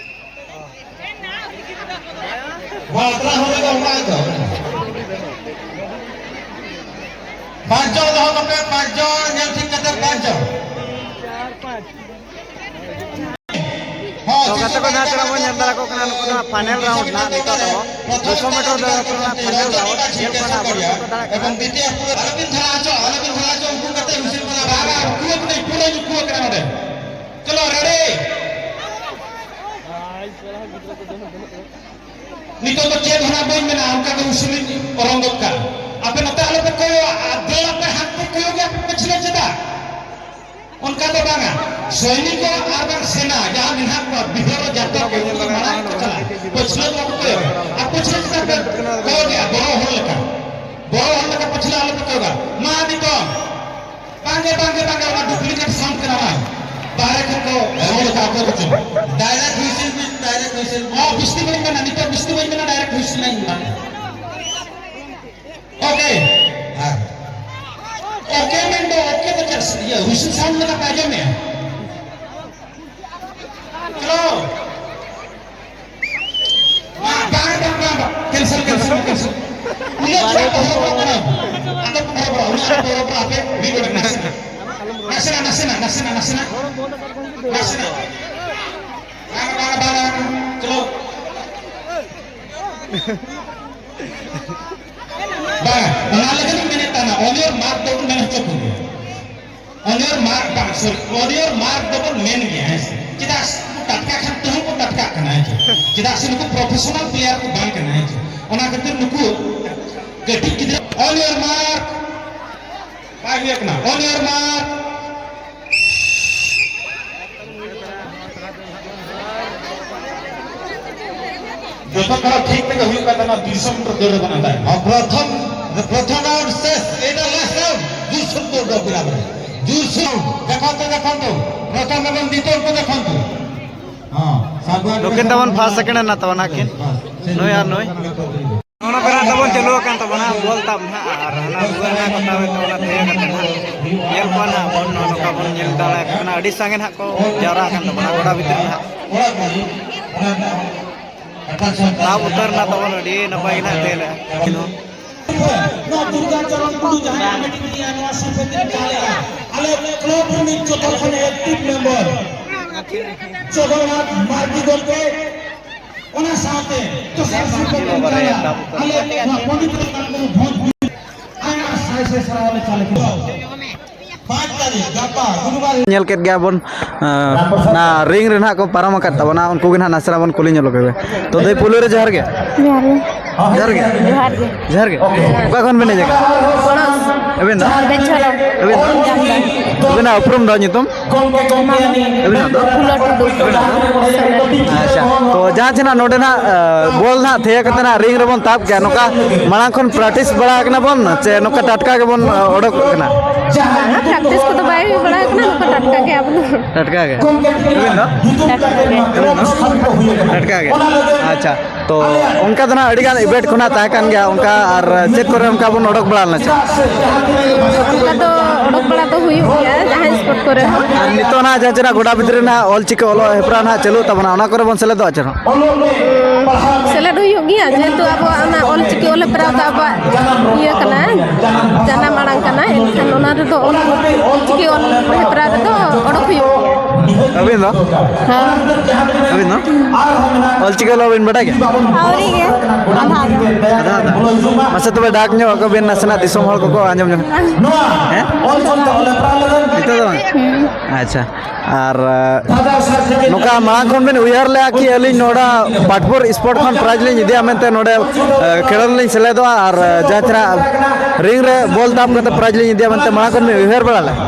ᱵᱟᱛᱨᱟ ᱦᱚᱲ ᱫᱚ ᱚᱱᱟ ᱫᱚ᱾ ᱯᱟᱸᱪ ᱡᱚᱱ ᱫᱚᱦᱚ ᱠᱟᱯᱮ, ᱯᱟᱸᱪ ᱡᱚᱱ, ᱧᱮᱞ ᱴᱷᱤᱠ ᱠᱟᱛᱮ ᱯᱟᱸᱪ ᱡᱚᱱ᱾ ᱪᱟᱨ, ᱯᱟᱸᱪ᱾ ᱛᱚ ᱜᱟᱛᱮ ᱠᱚ, ᱱᱟᱦᱟᱜ ᱪᱮᱫ ᱵᱚᱱ ᱧᱮᱞ ᱫᱟᱲᱮ ᱠᱚ ᱠᱟᱱᱟ, ᱱᱩᱠᱩ ᱫᱚ ᱦᱟᱸᱜ ᱯᱷᱟᱭᱱᱮᱞ ᱨᱟᱣᱩᱱᱰ ᱱᱟᱦᱟᱜ ᱱᱤᱛᱚᱜ ᱫᱚ ᱫᱩᱥᱚ ᱢᱤᱴᱟᱨ ᱫᱟᱹᱲ ᱨᱮᱱᱟᱜ ᱯᱷᱟᱭᱱᱮᱞ ᱨᱟᱣᱩᱱᱰ ᱧᱮᱞ ᱠᱚ ᱱᱟᱦᱟᱜ ᱵᱚᱱ ᱫᱟᱲᱮᱭᱟᱜ ᱠᱟᱱᱟ᱾ ᱪᱚᱞᱚ, ᱨᱮᱰᱤ᱾ ᱱᱤᱛᱚᱜ ᱫᱚ ᱪᱮᱫ ᱦᱚᱸ ᱵᱟᱹᱧ ᱢᱮᱱᱟ, ᱚᱱᱠᱟ ᱜᱮ ᱦᱩᱥᱤᱞᱤᱧ ᱚᱨᱚᱝ ᱜᱚᱫ ᱠᱟᱜᱼᱟ᱾ ᱟᱯᱮ ᱱᱚᱛᱮ ᱟᱞᱚᱯᱮ ᱠᱚᱭᱚᱜᱼᱟ, ᱟᱨ ᱫᱟᱹᱲ ᱟᱯᱮ ᱦᱟᱱᱛᱮ ᱠᱚᱭᱚᱜ ᱜᱮ ᱟᱯᱮ ᱯᱟᱹᱪᱷᱞᱟᱹ ᱪᱮᱫᱟᱜ? ᱚᱱᱠᱟ ᱫᱚ ᱵᱟᱝᱟ, ᱥᱚᱭᱱᱤᱠ ᱟᱨ ᱵᱟᱝ ᱥᱮᱱᱟ ᱡᱟᱦᱟᱸ ᱢᱮᱱᱟᱜ ᱠᱚᱣᱟ, ᱵᱤᱦᱟᱨ ᱡᱟᱛᱚ ᱠᱚ ᱢᱟᱲᱟᱝ ᱠᱚ ᱪᱟᱞᱟᱜᱼᱟ, ᱯᱟᱹᱪᱷᱞᱟᱹ ᱫᱚ ᱵᱟᱠᱚ ᱠᱚᱭᱚᱜᱟ᱾ ᱟᱨ ᱯᱟᱹᱪᱷᱞᱟᱹ ᱪᱮᱫᱟᱜ ᱯᱮ ᱠᱚᱭᱚᱜᱮᱜᱼᱟ? ᱵᱚᱲᱚ ᱦᱚᱲ ᱞᱮᱠᱟ, ᱵᱚᱲᱚ ᱦᱚᱲ ᱞᱮᱠᱟ ᱯᱟᱹᱪᱷᱞᱟᱹ ᱟᱞᱚᱯᱮ ᱠᱚᱭᱚᱜᱟ᱾ ᱢᱟ ᱱᱤᱛᱚᱜ ᱵᱟᱝᱜᱮ, ᱵᱟᱝᱜᱮ, ᱵᱟᱝᱜᱮ, ᱚᱱᱟ ᱰᱩᱯᱞᱤᱠᱮᱴ ᱥᱟᱣᱩᱱᱰ ᱠᱟᱱᱟ ᱵᱟᱝ᱾ ᱵᱟᱦᱨᱮ ᱠᱷᱚᱱ ᱠᱚ ᱥᱟᱣᱩᱱᱰ ᱟᱠᱟᱫ ᱚᱠᱚᱭ ᱠᱚᱪᱚ᱾ ᱰᱟᱭᱨᱮᱠᱴ ᱦᱩᱭᱥᱮᱞ ᱵᱤᱱ, ᱰᱟᱭᱨᱮᱠᱴ ᱦᱩᱭᱥᱮᱞ ᱵᱤᱱ᱾ ᱚ, ᱵᱤᱥᱛᱤ ᱵᱟᱹᱧ ᱢᱮᱱᱟ, ᱱᱤᱛᱚᱜ ᱵᱤᱥᱛᱤ ᱵᱟᱹᱧ ᱢᱮᱱᱟ, ᱰᱟᱭᱨᱮᱠᱴ ᱦᱩᱭᱥᱮᱞ ᱤᱧ ᱢᱮᱱᱟ᱾ ᱳᱠᱮ᱾ ᱦᱮᱸ᱾ ᱳᱠᱮ ᱢᱮᱱ ᱫᱚ ᱳᱠᱮ ᱫᱚ ᱪᱮᱫ? ᱤᱭᱟᱹ, ᱦᱩᱭᱥᱮᱞ ᱥᱟᱣᱩᱱᱰ ᱞᱮᱠᱟ ᱯᱮ ᱟᱸᱡᱚᱢᱮᱜᱼᱟ? ᱦᱮᱞᱳ᱾ ᱵᱟᱝ, ᱵᱟᱝ, ᱵᱟᱝ, ᱵᱟᱝ, ᱵᱟᱝ᱾ Cancel, cancel, cancel. ᱩᱱᱟᱹᱜ ᱪᱮᱫᱟᱜ ᱯᱮ ᱦᱚᱨᱚᱵᱚᱨᱚᱜ ᱠᱟᱱᱟ? ᱟᱫᱚ ᱯᱮ ᱦᱚᱨᱚᱵᱚᱨᱚᱜᱼᱟ, ᱩᱱᱟᱹᱜ ᱟᱞᱚ ᱯᱮ ᱦᱚᱨᱚᱵᱚᱨᱚᱜᱼᱟ, ᱟᱯᱮ ᱢᱤᱫ ᱜᱷᱟᱹᱲᱤᱡ ᱱᱟᱥᱮᱱᱟᱜ᱾ ᱱᱟᱥᱮᱱᱟᱜ, ᱱᱟᱥᱮᱱᱟᱜ, ᱱᱟᱥᱮᱱᱟᱜ, ᱱᱟᱥᱮᱱᱟᱜ᱾ ᱱᱟᱥᱮᱱᱟᱜ᱾ ᱵᱟᱝ, ᱵᱟᱝ, ᱵᱟᱝ, ᱵᱟᱝ᱾ ᱪᱚᱞᱚ᱾ ᱵᱟᱝ, ᱚᱱᱟ ᱞᱟᱹᱜᱤᱫ ᱤᱧ ᱢᱮᱱᱮᱫ ᱛᱟᱦᱮᱱᱟ, on your mark ᱫᱚᱵᱚᱱ ᱢᱮᱱ ᱦᱚᱪᱚ ᱠᱚᱜᱮᱭᱟ᱾ On your mark, ᱵᱟᱝ, sorry, on your mark ᱫᱚᱵᱚᱱ ᱢᱮᱱ ᱜᱮᱭᱟ, ᱦᱮᱸ ᱥᱮ? ᱪᱮᱫᱟᱜ ᱥᱮ ᱩᱱᱠᱩ ᱴᱟᱴᱠᱟ ᱠᱷᱟᱱ ᱛᱮᱦᱚᱸ ᱠᱚ ᱴᱟᱴᱠᱟᱜ ᱠᱟᱱᱟ, ᱦᱮᱸ ᱥᱮ? ᱪᱮᱫᱟᱜ ᱥᱮ ᱱᱩᱠᱩ ᱯᱨᱚᱯᱷᱮᱥᱚᱱᱟᱞ ᱯᱞᱮᱭᱟᱨ ᱠᱚ ᱵᱟᱝ ᱠᱟᱱᱟ, ᱦᱮᱸ ᱥᱮ? ᱚᱱᱟ ᱠᱷᱟᱹᱛᱤᱨ ᱱᱩᱠᱩ ᱠᱟᱹᱴᱤᱡ ᱜᱤᱫᱽᱨᱟᱹ, on your mark, ᱵᱟᱭ ᱦᱩᱭ ᱟᱠᱟᱱᱟ, on your mark᱾ ᱡᱚᱛᱚ ᱠᱚ ᱴᱷᱤᱠ ᱛᱮᱜᱮ ᱦᱩᱭᱩᱜ ᱠᱟᱱ ᱛᱟᱢᱟ, ᱫᱩᱭᱥᱚ ᱢᱤᱴᱟᱨ ᱫᱟᱹᱲ ᱨᱮᱵᱚᱱ ᱟᱸᱰᱟᱭ᱾ ᱦᱚᱸ, ᱯᱨᱚᱛᱷᱚᱢ, ᱯᱨᱚᱛᱷᱚᱢ ᱨᱟᱣᱩᱱᱰ ᱥᱮᱥ, ᱮᱴᱟ ᱞᱟᱥᱴ ᱨᱟᱣᱩᱱᱰ, ᱡᱩᱨᱥᱩᱨ ᱫᱟᱹᱲ ᱫᱚ ᱵᱤᱨᱟᱴ ᱨᱮ᱾ ᱡᱩᱨᱥᱩᱨ, ᱫᱮᱠᱷᱚᱱᱛᱚ, ᱫᱮᱠᱷᱚᱱᱛᱚ, ᱯᱨᱚᱛᱷᱚᱢ ᱮᱵᱚᱝ ᱫᱤᱛᱤᱭᱚ ᱠᱚ ᱫᱮᱠᱷᱚᱱᱛᱚ᱾ ᱦᱚᱸ, ᱥᱟᱵ ᱜᱟᱨᱰ ᱱᱩᱠᱤᱱ ᱛᱟᱵᱚᱱ ᱯᱷᱟᱥᱴ ᱥᱮᱠᱮᱱᱰ ᱮᱱᱟ ᱛᱟᱵᱚᱱᱟ ᱠᱤᱱ᱾ ᱵᱟᱥ, ᱱᱩᱭ ᱟᱨ ᱱᱩᱭ᱾ ᱱᱚᱜᱼᱚ ᱱᱚᱝᱠᱟ ᱛᱟᱵᱚᱱ ᱪᱟᱹᱞᱩ ᱟᱠᱟᱱ ᱛᱟᱵᱚᱱᱟ, ᱵᱚᱞ ᱛᱟᱵ ᱱᱟᱦᱟᱜ, ᱟᱨ ᱦᱟᱱᱟ ᱵᱷᱩᱜᱟᱹᱜ ᱱᱟᱦᱟᱜ ᱠᱚ ᱛᱟᱵᱮᱫ ᱛᱟᱵᱚᱱᱟ, ᱛᱷᱤᱭᱟᱹ ᱠᱟᱛᱮ ᱱᱟᱦᱟᱜ ᱧᱮᱞ ᱠᱚᱣᱟ ᱱᱟᱦᱟᱜ ᱵᱚᱱ, ᱱᱚᱜᱼᱚ ᱱᱚᱝᱠᱟ ᱵᱚᱱ ᱧᱮᱞ ᱫᱟᱲᱮᱭᱟᱜ ᱠᱟᱱᱟ, ᱟᱹᱰᱤ ᱥᱟᱸᱜᱮ ᱱᱟᱦᱟᱜ ᱠᱚ ᱡᱟᱣᱨᱟ ᱟᱠᱟᱱ ᱛᱟᱵᱚᱱᱟ ᱜᱚᱰᱟ ᱵᱷᱤᱛᱤᱨ ᱱᱟᱦᱟᱜ᱾ ᱛᱟᱵ ᱩᱛᱟᱹᱨ ᱮᱱᱟ ᱛᱟᱵᱚᱱ, ᱟᱹᱰᱤ ᱱᱟᱯᱟᱭ ᱜᱮ ᱱᱟᱦᱟᱜ ᱛᱷᱤᱭᱟᱹ ᱞᱮᱜᱼᱟ᱾ ᱱᱚᱣᱟ ᱫᱩᱨᱜᱟ ᱪᱚᱨᱚᱱ ᱴᱩᱰᱩ ᱡᱟᱦᱟᱸᱭ ᱠᱚᱢᱤᱴᱤ ᱨᱮᱭᱟᱜ ᱱᱚᱣᱟ ᱥᱤᱨᱯᱟᱹ ᱠᱤᱱ ᱪᱟᱞ ᱮᱫᱟ, ᱟᱞᱮ ᱠᱞᱟᱵᱽ ᱨᱤᱱᱤᱡ ᱡᱚᱛᱚ ᱠᱷᱚᱱ ᱮᱠᱴᱤᱵᱷ ᱢᱮᱢᱵᱟᱨ, ᱪᱚᱫᱚᱨᱟᱜ ᱢᱟᱨᱰᱤ ᱜᱚᱢᱠᱮ, ᱚᱱᱟ ᱥᱟᱶᱛᱮ ᱫᱚᱥᱟᱨ ᱥᱤᱨᱯᱟᱹ ᱠᱚ ᱮᱢ ᱠᱟᱱᱟ ᱟᱞᱮ ᱱᱚᱣᱟ ᱯᱚᱱᱰᱤᱛ ᱨᱚᱜᱷᱩᱱᱟᱛᱷ ᱢᱩᱨᱢᱩ ᱵᱷᱚᱸᱡᱽ ᱜᱩᱴᱤ᱾ ᱟᱭᱢᱟ ᱥᱟᱭ ᱥᱟᱭ ᱥᱟᱨᱦᱟᱣ ᱞᱮ ᱪᱟᱞ ᱠᱮᱫᱟ᱾ ᱯᱟᱸᱪ ᱛᱟᱹᱨᱤᱠᱷ, ᱜᱟᱯᱟ, ᱜᱩᱨᱩᱵᱟᱨ᱾ ᱧᱮᱞ ᱠᱮᱫ ᱜᱮᱭᱟ ᱵᱚᱱ, ᱟᱸ, ᱚᱱᱟ ᱨᱤᱝ ᱨᱮ ᱱᱟᱦᱟᱜ ᱠᱚ ᱯᱟᱨᱚᱢ ᱟᱠᱟᱫ ᱛᱟᱵᱚᱱᱟ, ᱩᱱᱠᱩ ᱜᱮ ᱱᱟᱦᱟᱜ ᱱᱟᱥᱮᱱᱟᱜ ᱵᱚᱱ ᱠᱩᱞᱤ ᱧᱚᱜ ᱞᱮᱠᱚ ᱜᱮ᱾ ᱛᱚ, ᱫᱟᱹᱭ, ᱯᱩᱭᱞᱩ ᱨᱮ ᱡᱚᱦᱟᱨ ᱜᱮ᱾ ᱡᱚᱦᱟᱨ ᱜᱮ᱾ ᱡᱚᱦᱟᱨ ᱜᱮ᱾ ᱡᱚᱦᱟᱨ ᱜᱮ᱾ ᱡᱚᱦᱟᱨ ᱜᱮ᱾ ᱚᱠᱟ ᱠᱷᱚᱱ ᱵᱮᱱ ᱦᱮᱡ ᱟᱠᱟᱱᱟ? ᱟᱹᱵᱤᱱ ᱫᱚ? ᱵᱮᱪᱷᱚᱨᱟ᱾ ᱟᱹᱵᱤᱱ ᱫᱚ? ᱡᱟᱢᱛᱟᱲᱟ᱾ ᱟᱹᱵᱤᱱᱟᱜ ᱩᱯᱨᱩᱢ ᱫᱚ, ᱧᱩᱛᱩᱢ? ᱟᱹᱵᱤᱱᱟᱜ ᱫᱚ? ᱯᱷᱩᱞᱳ ᱴᱩᱰᱩ᱾ ᱟᱪᱪᱷᱟ, ᱛᱚ ᱡᱟᱦᱟᱸ ᱪᱮ ᱱᱟᱜ ᱱᱚᱰᱮ ᱱᱟᱜ, ᱟ, ᱵᱚᱞ ᱱᱟᱜ ᱛᱷᱤᱭᱟᱹ ᱠᱟᱛᱮ ᱱᱟᱜ ᱨᱤᱝ ᱨᱮᱵᱚᱱ ᱛᱟᱵ ᱠᱮᱜᱼᱟ, ᱱᱚᱝᱠᱟ ᱢᱟᱲᱟᱝ ᱠᱷᱚᱱ ᱯᱨᱮᱠᱴᱤᱥ ᱵᱟᱲᱟ ᱟᱠᱟᱱᱟ ᱵᱚᱱ ᱪᱮ ᱱᱚᱝᱠᱟ ᱴᱟᱴᱠᱟ ᱜᱮᱵᱚᱱ, ᱟ, ᱚᱰᱚᱠ ᱠᱟᱱᱟ? ᱵᱟᱝᱟ, ᱯᱨᱮᱠᱴᱤᱥ ᱠᱚᱫᱚ ᱵᱟᱭ ᱦᱩᱭ ᱵᱟᱲᱟ ᱟᱠᱟᱱᱟ, ᱱᱚᱝᱠᱟ ᱴᱟᱴᱠᱟ ᱜᱮ ᱟᱵᱚ ᱫᱚ᱾ ᱴᱟᱴᱠᱟ ᱜᱮ? ᱟᱹᱵᱤᱱ ᱫᱚ? ᱴᱟᱴᱠᱟ ᱜᱮ᱾ ᱟᱹᱵᱤᱱ ᱫᱚ? ᱴᱟᱴᱠᱟ ᱜᱮ᱾ ᱟᱪᱪᱷᱟ, ᱛᱚ ᱚᱱᱠᱟ ᱫᱚ ᱱᱟᱜ ᱟᱹᱰᱤ ᱜᱟᱱ ᱤᱵᱷᱮᱱᱴ ᱠᱷᱚᱱᱟᱜ ᱛᱟᱦᱮᱸ ᱠᱟᱱ ᱜᱮᱭᱟ, ᱚᱱᱠᱟ ᱟᱨ ᱪᱮᱫ ᱠᱚᱨᱮ ᱚᱱᱠᱟ ᱵᱚᱱ ᱚᱰᱚᱠ ᱵᱟᱲᱟ ᱞᱮᱱᱟ ᱪᱮ? ᱚᱱᱠᱟ ᱫᱚ ᱚᱰᱚᱠ ᱵᱟᱲᱟ ᱫᱚ ᱦᱩᱭᱩᱜ ᱜᱮᱭᱟ, ᱡᱟᱦᱟᱸ ᱥᱯᱳᱨᱴ ᱠᱚᱨᱮ ᱦᱚᱸ᱾ ᱟᱨ ᱱᱤᱛᱚᱜ ᱱᱟᱜ ᱡᱟᱦᱟᱸ ᱪᱮ ᱱᱟᱜ ᱜᱚᱰᱟ ᱵᱷᱤᱛᱨᱤ ᱨᱮ ᱱᱟᱜ ᱚᱞ ᱪᱤᱠᱤ ᱚᱞᱚᱜ ᱦᱮᱯᱨᱟᱣ ᱱᱟᱜ ᱪᱟᱹᱞᱩᱜ ᱛᱟᱵᱚᱱᱟ, ᱚᱱᱟ ᱠᱚᱨᱮ ᱵᱚᱱ ᱥᱮᱞᱮᱫᱚᱜᱼᱟ ᱪᱮ ᱦᱚᱸ? ᱥᱮᱞᱮᱫ ᱦᱩᱭᱩᱜ ᱜᱮᱭᱟ, ᱡᱮᱦᱮᱛᱩ ᱟᱵᱚᱣᱟᱜ ᱚᱱᱟ ᱚᱞ ᱪᱤᱠᱤ ᱚᱞ ᱦᱮᱯᱨᱟᱣ ᱫᱚ ᱟᱵᱚᱣᱟᱜ ᱤᱭᱟᱹ ᱠᱟᱱᱟ, ᱡᱟᱱᱟᱢ ᱟᱲᱟᱝ ᱠᱟᱱᱟ, ᱮᱱᱠᱷᱟᱱ ᱚᱱᱟ ᱨᱮᱫᱚ ᱚᱞ, ᱚᱞ ᱪᱤᱠᱤ ᱚᱞ ᱦᱮᱯᱨᱟᱣ ᱨᱮᱫᱚ ᱚᱰᱚᱠ ᱦᱩᱭᱩᱜ ᱜᱮᱭᱟ᱾ ᱟᱹᱵᱤᱱ ᱫᱚ? ᱦᱮᱸ᱾ ᱟᱹᱵᱤᱱ ᱫᱚ? ᱚᱞ ᱪᱤᱠᱤ ᱚᱞᱚᱜ ᱵᱤᱱ ᱵᱟᱰᱟᱭ ᱜᱮᱭᱟ? ᱟᱹᱣᱨᱤ ᱜᱮ, ᱟᱫᱷᱟ ᱟᱫᱷᱟ᱾ ᱟᱫᱷᱟ ᱟᱫᱷᱟ᱾ ᱢᱟᱥᱮ ᱛᱚᱵᱮ ᱰᱟᱠ ᱧᱚᱜ ᱟᱠᱚ ᱵᱤᱱ, ᱱᱟᱥᱮᱱᱟᱜ ᱫᱤᱥᱚᱢ ᱦᱚᱲ ᱠᱚᱠᱚ ᱟᱸᱡᱚᱢ ᱧᱚᱜ᱾ ᱦᱮᱸ? ᱱᱤᱛᱚᱜ ᱫᱚ ᱵᱟᱝ? ᱦᱩᱸ᱾ ᱟᱪᱪᱷᱟ᱾ ᱟᱨ, ᱮ, ᱱᱚᱝᱠᱟ ᱢᱟᱲᱟᱝ ᱠᱷᱚᱱ ᱵᱤᱱ ᱩᱭᱦᱟᱹᱨ ᱞᱮᱜᱼᱟ ᱠᱤ ᱟᱹᱞᱤᱧ ᱱᱚᱰᱮ ᱯᱟᱴᱯᱩᱨ ᱥᱯᱳᱨᱴ ᱠᱷᱚᱱ ᱯᱨᱟᱭᱤᱡᱽ ᱞᱤᱧ ᱤᱫᱤᱭᱟ ᱢᱮᱱᱛᱮ, ᱱᱚᱰᱮ, ᱮ, ᱠᱷᱮᱞᱳᱰ ᱞᱤᱧ ᱥᱮᱞᱮᱫᱚᱜᱼᱟ ᱟᱨ, ᱮ, ᱡᱟᱦᱟᱸ ᱛᱤᱱᱟᱹᱜ ᱨᱤᱝ ᱨᱮ ᱵᱚᱞ ᱫᱟᱵ ᱠᱟᱛᱮ ᱯᱨᱟᱭᱤᱡᱽ ᱞᱤᱧ ᱤᱫᱤᱭᱟ ᱢᱮᱱᱛᱮ ᱢᱟᱲᱟᱝ ᱠᱷᱚᱱ ᱵᱤᱱ ᱩᱭᱦᱟᱹᱨ ᱵᱟᱲᱟ ᱞᱮᱜᱼᱟ?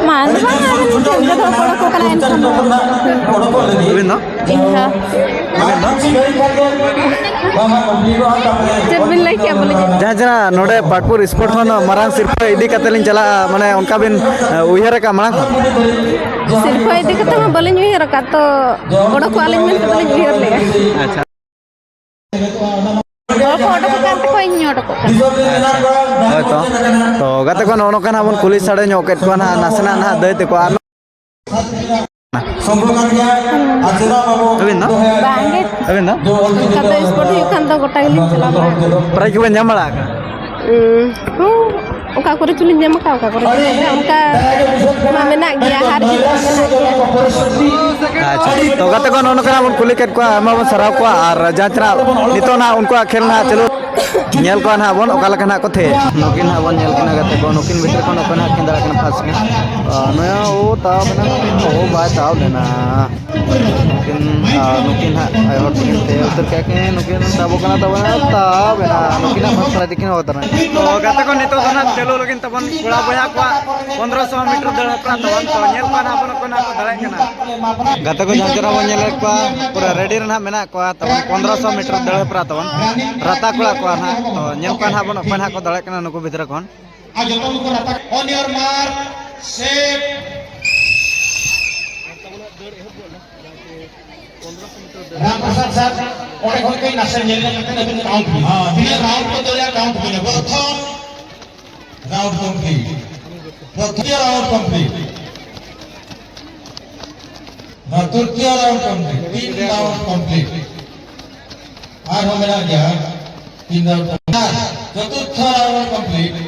ᱢᱟᱲᱟᱝ ᱫᱚ ᱵᱟᱝ, ᱟᱫᱚ ᱱᱤᱛᱚᱜ ᱫᱚ ᱚᱲᱟᱜ ᱠᱚ ᱠᱟᱱᱟ ᱮᱱᱠᱷᱟᱱ ᱫᱚ᱾ ᱟᱹᱵᱤᱱ ᱫᱚ? ᱤᱧ ᱦᱚᱸ᱾ ᱪᱮᱫ ᱵᱤᱱ ᱞᱟᱹᱭ ᱠᱮᱜᱼᱟ, ᱵᱚᱞᱮ ᱪᱮᱫ? ᱡᱟᱦᱟᱸ ᱡᱟᱦᱟᱸ ᱱᱚᱰᱮ ᱯᱟᱴᱯᱩᱨ ᱥᱯᱳᱨᱴ ᱠᱷᱚᱱ ᱢᱟᱨᱟᱝ ᱥᱤᱨᱯᱟᱹ ᱤᱫᱤ ᱠᱟᱛᱮ ᱞᱤᱧ ᱪᱟᱞᱟᱜᱼᱟ, ᱢᱟᱱᱮ ᱚᱱᱠᱟ ᱵᱤᱱ, ᱮ, ᱩᱭᱦᱟᱹᱨ ᱟᱠᱟᱫ ᱢᱟᱲᱟᱝ ᱠᱷᱚᱱ? ᱥᱤᱨᱯᱟᱹ ᱤᱫᱤ ᱠᱟᱛᱮ ᱢᱟ ᱵᱟᱹᱞᱤᱧ ᱩᱭᱦᱟᱹᱨ ᱟᱠᱟᱫ, ᱛᱚ ᱚᱰᱚᱠᱚᱜ ᱟᱹᱞᱤᱧ ᱢᱮᱱᱛᱮ ᱫᱚᱞᱤᱧ ᱩᱭᱦᱟᱹᱨ ᱞᱮᱜᱼᱟ᱾ ᱟᱪᱪᱷᱟ᱾ ᱦᱚᱲ ᱠᱚ ᱚᱰᱚᱠ ᱟᱠᱟᱱ ᱛᱮᱠᱚ ᱤᱧ ᱚᱰᱚᱠᱚᱜ ᱠᱟᱱᱟ᱾ ᱦᱳᱭ ᱛᱚ᱾ ᱛᱚ ᱜᱟᱛᱮ ᱠᱚ, ᱱᱚᱜᱼᱚ ᱱᱚᱝᱠᱟ ᱱᱟᱜ ᱵᱚᱱ ᱠᱩᱞᱤ ᱥᱟᱰᱮ ᱧᱚᱜ ᱠᱮᱫ ᱠᱚᱣᱟ ᱱᱟᱜ, ᱱᱟᱥᱮᱱᱟᱜ ᱱᱟᱜ ᱫᱟᱹᱭ ᱛᱟᱠᱚ ᱟᱨ ᱟᱹᱵᱤᱱ ᱫᱚ? ᱵᱟᱝᱜᱮ᱾ ᱟᱹᱵᱤᱱ ᱫᱚ? ᱚᱱᱠᱟ ᱫᱚ ᱥᱯᱳᱨᱴ ᱦᱩᱭᱩᱜ ᱠᱷᱟᱱ ᱫᱚ ᱜᱚᱴᱟ ᱜᱮᱞᱤᱧ ᱪᱟᱞᱟᱣ ᱵᱟᱲᱟᱜᱼᱟ᱾ ᱯᱨᱟᱭᱤᱡᱽ ᱠᱚᱵᱮᱱ ᱧᱟᱢ ᱵᱟᱲᱟ ᱟᱠᱟᱫᱟ? ᱩᱸ, ᱦᱩᱸ᱾ ᱚᱠᱟ ᱠᱚᱨᱮ ᱪᱚᱞᱤᱧ ᱧᱟᱢ ᱟᱠᱟᱫ, ᱚᱠᱟ ᱠᱚᱨᱮ ᱪᱚᱞᱤᱧ ᱧᱟᱢ ᱟᱠᱟᱫ, ᱚᱱᱠᱟ ᱢᱟ ᱢᱮᱱᱟᱜ ᱜᱮᱭᱟ, ᱦᱟᱨ ᱡᱤᱛ ᱢᱟ ᱢᱮᱱᱟᱜ ᱜᱮᱭᱟ᱾ ᱟᱪᱪᱷᱟ, ᱛᱚ ᱜᱟᱛᱮ ᱠᱚ, ᱱᱚᱜᱼᱚ ᱱᱚᱝᱠᱟ ᱵᱚᱱ ᱠᱩᱞᱤ ᱠᱮᱫ ᱠᱚᱣᱟ, ᱟᱭᱢᱟ ᱵᱚᱱ ᱥᱟᱨᱦᱟᱣ ᱠᱚᱣᱟ, ᱟᱨ ᱡᱟᱦᱟᱸ ᱛᱤᱱᱟᱹᱜ ᱱᱤᱛᱚᱜ ᱱᱟᱦᱟᱜ ᱩᱱᱠᱩᱣᱟᱜ ᱠᱷᱮᱞ ᱱᱟᱦᱟᱜ ᱪᱟᱹᱞᱩ, ᱧᱮᱞ ᱠᱚᱣᱟ ᱱᱟᱦᱟᱜ ᱵᱚᱱ ᱚᱠᱟ ᱞᱮᱠᱟ ᱱᱟᱦᱟᱜ ᱠᱚ ᱛᱷᱤᱭᱟᱹᱭᱟ᱾ ᱱᱩᱠᱤᱱ ᱱᱟᱦᱟᱜ ᱵᱚᱱ ᱧᱮᱞ ᱠᱤᱱᱟ ᱜᱟᱛᱮ ᱠᱚ, ᱱᱩᱠᱤᱱ ᱵᱷᱤᱛᱨᱤ ᱠᱷᱚᱱ ᱚᱠᱚᱭ ᱱᱟᱦᱟᱜ ᱠᱤᱱ ᱫᱟᱲᱮᱭᱟᱜ ᱠᱟᱱᱟ ᱯᱷᱟᱥᱴ ᱠᱤᱱ᱾ ᱟᱨ ᱱᱩᱭ ᱦᱚᱸ ᱛᱟᱣ ᱢᱮᱱᱟᱜ, ᱚᱦᱚ, ᱵᱟᱭ ᱛᱟᱣ ᱞᱮᱱᱟ᱾ ᱱᱩᱠᱤᱱ, ᱟᱨ ᱱᱩᱠᱤᱱ ᱦᱟᱸᱜ ᱟᱭᱳ ᱦᱚᱲ ᱛᱟᱹᱠᱤᱱ ᱛᱮ ᱩᱛᱟᱹᱨ ᱠᱮᱜᱼᱟ ᱠᱤᱱ, ᱱᱩᱠᱤᱱ ᱛᱟᱵᱚ ᱠᱟᱱᱟ, ᱛᱟᱵᱚ ᱠᱟᱱᱟ, ᱛᱟᱵ ᱮᱱᱟ᱾ ᱱᱩᱠᱤᱱᱟᱜ ᱢᱟᱥᱟᱞᱟ ᱫᱤᱠᱤᱱ ᱦᱚᱸ ᱛᱟᱨᱟ᱾ ᱛᱚ ᱜᱟᱛᱮ ᱠᱚ, ᱱᱤᱛᱚᱜ ᱫᱚ ᱱᱟᱦᱟᱜ ᱪᱟᱹᱞᱩ ᱞᱟᱹᱜᱤᱫ ᱛᱟᱵᱚᱱ ᱠᱚᱲᱟ ᱵᱚᱭᱦᱟ ᱠᱚᱣᱟᱜ ᱯᱚᱱᱫᱽᱨᱚᱥᱚ ᱢᱤᱴᱟᱨ ᱫᱟᱹᱲ ᱦᱮᱯᱨᱟᱣ ᱛᱟᱵᱚᱱ᱾ ᱛᱚ ᱧᱮᱞ ᱠᱚᱣᱟ ᱱᱟᱦᱟᱜ ᱵᱚᱱ ᱚᱠᱚᱭ ᱱᱟᱦᱟᱜ ᱠᱚ ᱫᱟᱲᱮᱭᱟᱜ ᱠᱟᱱᱟ᱾ ᱜᱟᱛᱮ ᱠᱚ, ᱡᱟᱦᱟᱸ ᱪᱮᱦᱨᱟ ᱵᱚᱱ ᱧᱮᱞᱮᱫ ᱠᱚᱣᱟ, ᱯᱩᱨᱟᱹ ᱨᱮᱰᱤ ᱨᱮ ᱱᱟᱦᱟᱜ ᱢᱮᱱᱟᱜ ᱠᱚᱣᱟ ᱛᱟᱵᱚᱱ ᱯᱚᱱᱫᱽᱨᱚᱥᱚ ᱢᱤᱴᱟᱨ ᱫᱟᱹᱲ ᱦᱮᱯᱨᱟᱣ ᱛᱟᱵᱚᱱ ᱨᱟᱛᱟ ᱠᱚᱲᱟ ᱠᱚᱣᱟᱜ ᱱᱟᱦᱟᱜ᱾ ᱛᱚ ᱧᱮᱞ ᱠᱚᱣᱟ ᱱᱟᱦᱟᱜ ᱵᱚᱱ ᱚᱠᱚᱭ ᱱᱟᱦᱟᱜ ᱠᱚ ᱫᱟᱲᱮᱭᱟᱜ ᱠᱟᱱᱟ ᱱᱩᱠᱩ ᱵᱷᱤᱛᱨᱤ ᱠᱷᱚᱱ᱾ ᱟᱨ ᱡᱚᱛᱚ ᱜᱮᱠᱚ Rata, on your mark, set. Ram Prasad ᱥᱟᱨ, ᱚᱸᱰᱮ ᱠᱷᱚᱱ ᱠᱟᱹᱡ ᱱᱟᱥᱮ ᱧᱮᱞ ᱧᱚᱜ ᱠᱟᱛᱮ ᱟᱹᱵᱤᱱ count ᱵᱤᱱ᱾ ᱦᱮᱸ, ᱛᱤᱱᱟᱹᱜ round ᱠᱚ ᱫᱟᱹᱲᱟ count ᱵᱤᱱ᱾ ᱯᱨᱚᱛᱷᱚᱢ round complete. ᱯᱨᱚᱛᱷᱚᱢ round complete. ᱱᱚᱣᱟ ᱛᱨᱤᱛᱤᱭᱚ round complete, ᱛᱤᱱ round complete. ᱟᱨᱦᱚᱸ ᱢᱮᱱᱟᱜ ᱜᱮᱭᱟ, ᱛᱤᱱ round complete. ᱪᱚᱛᱩᱨᱛᱷᱚ round complete.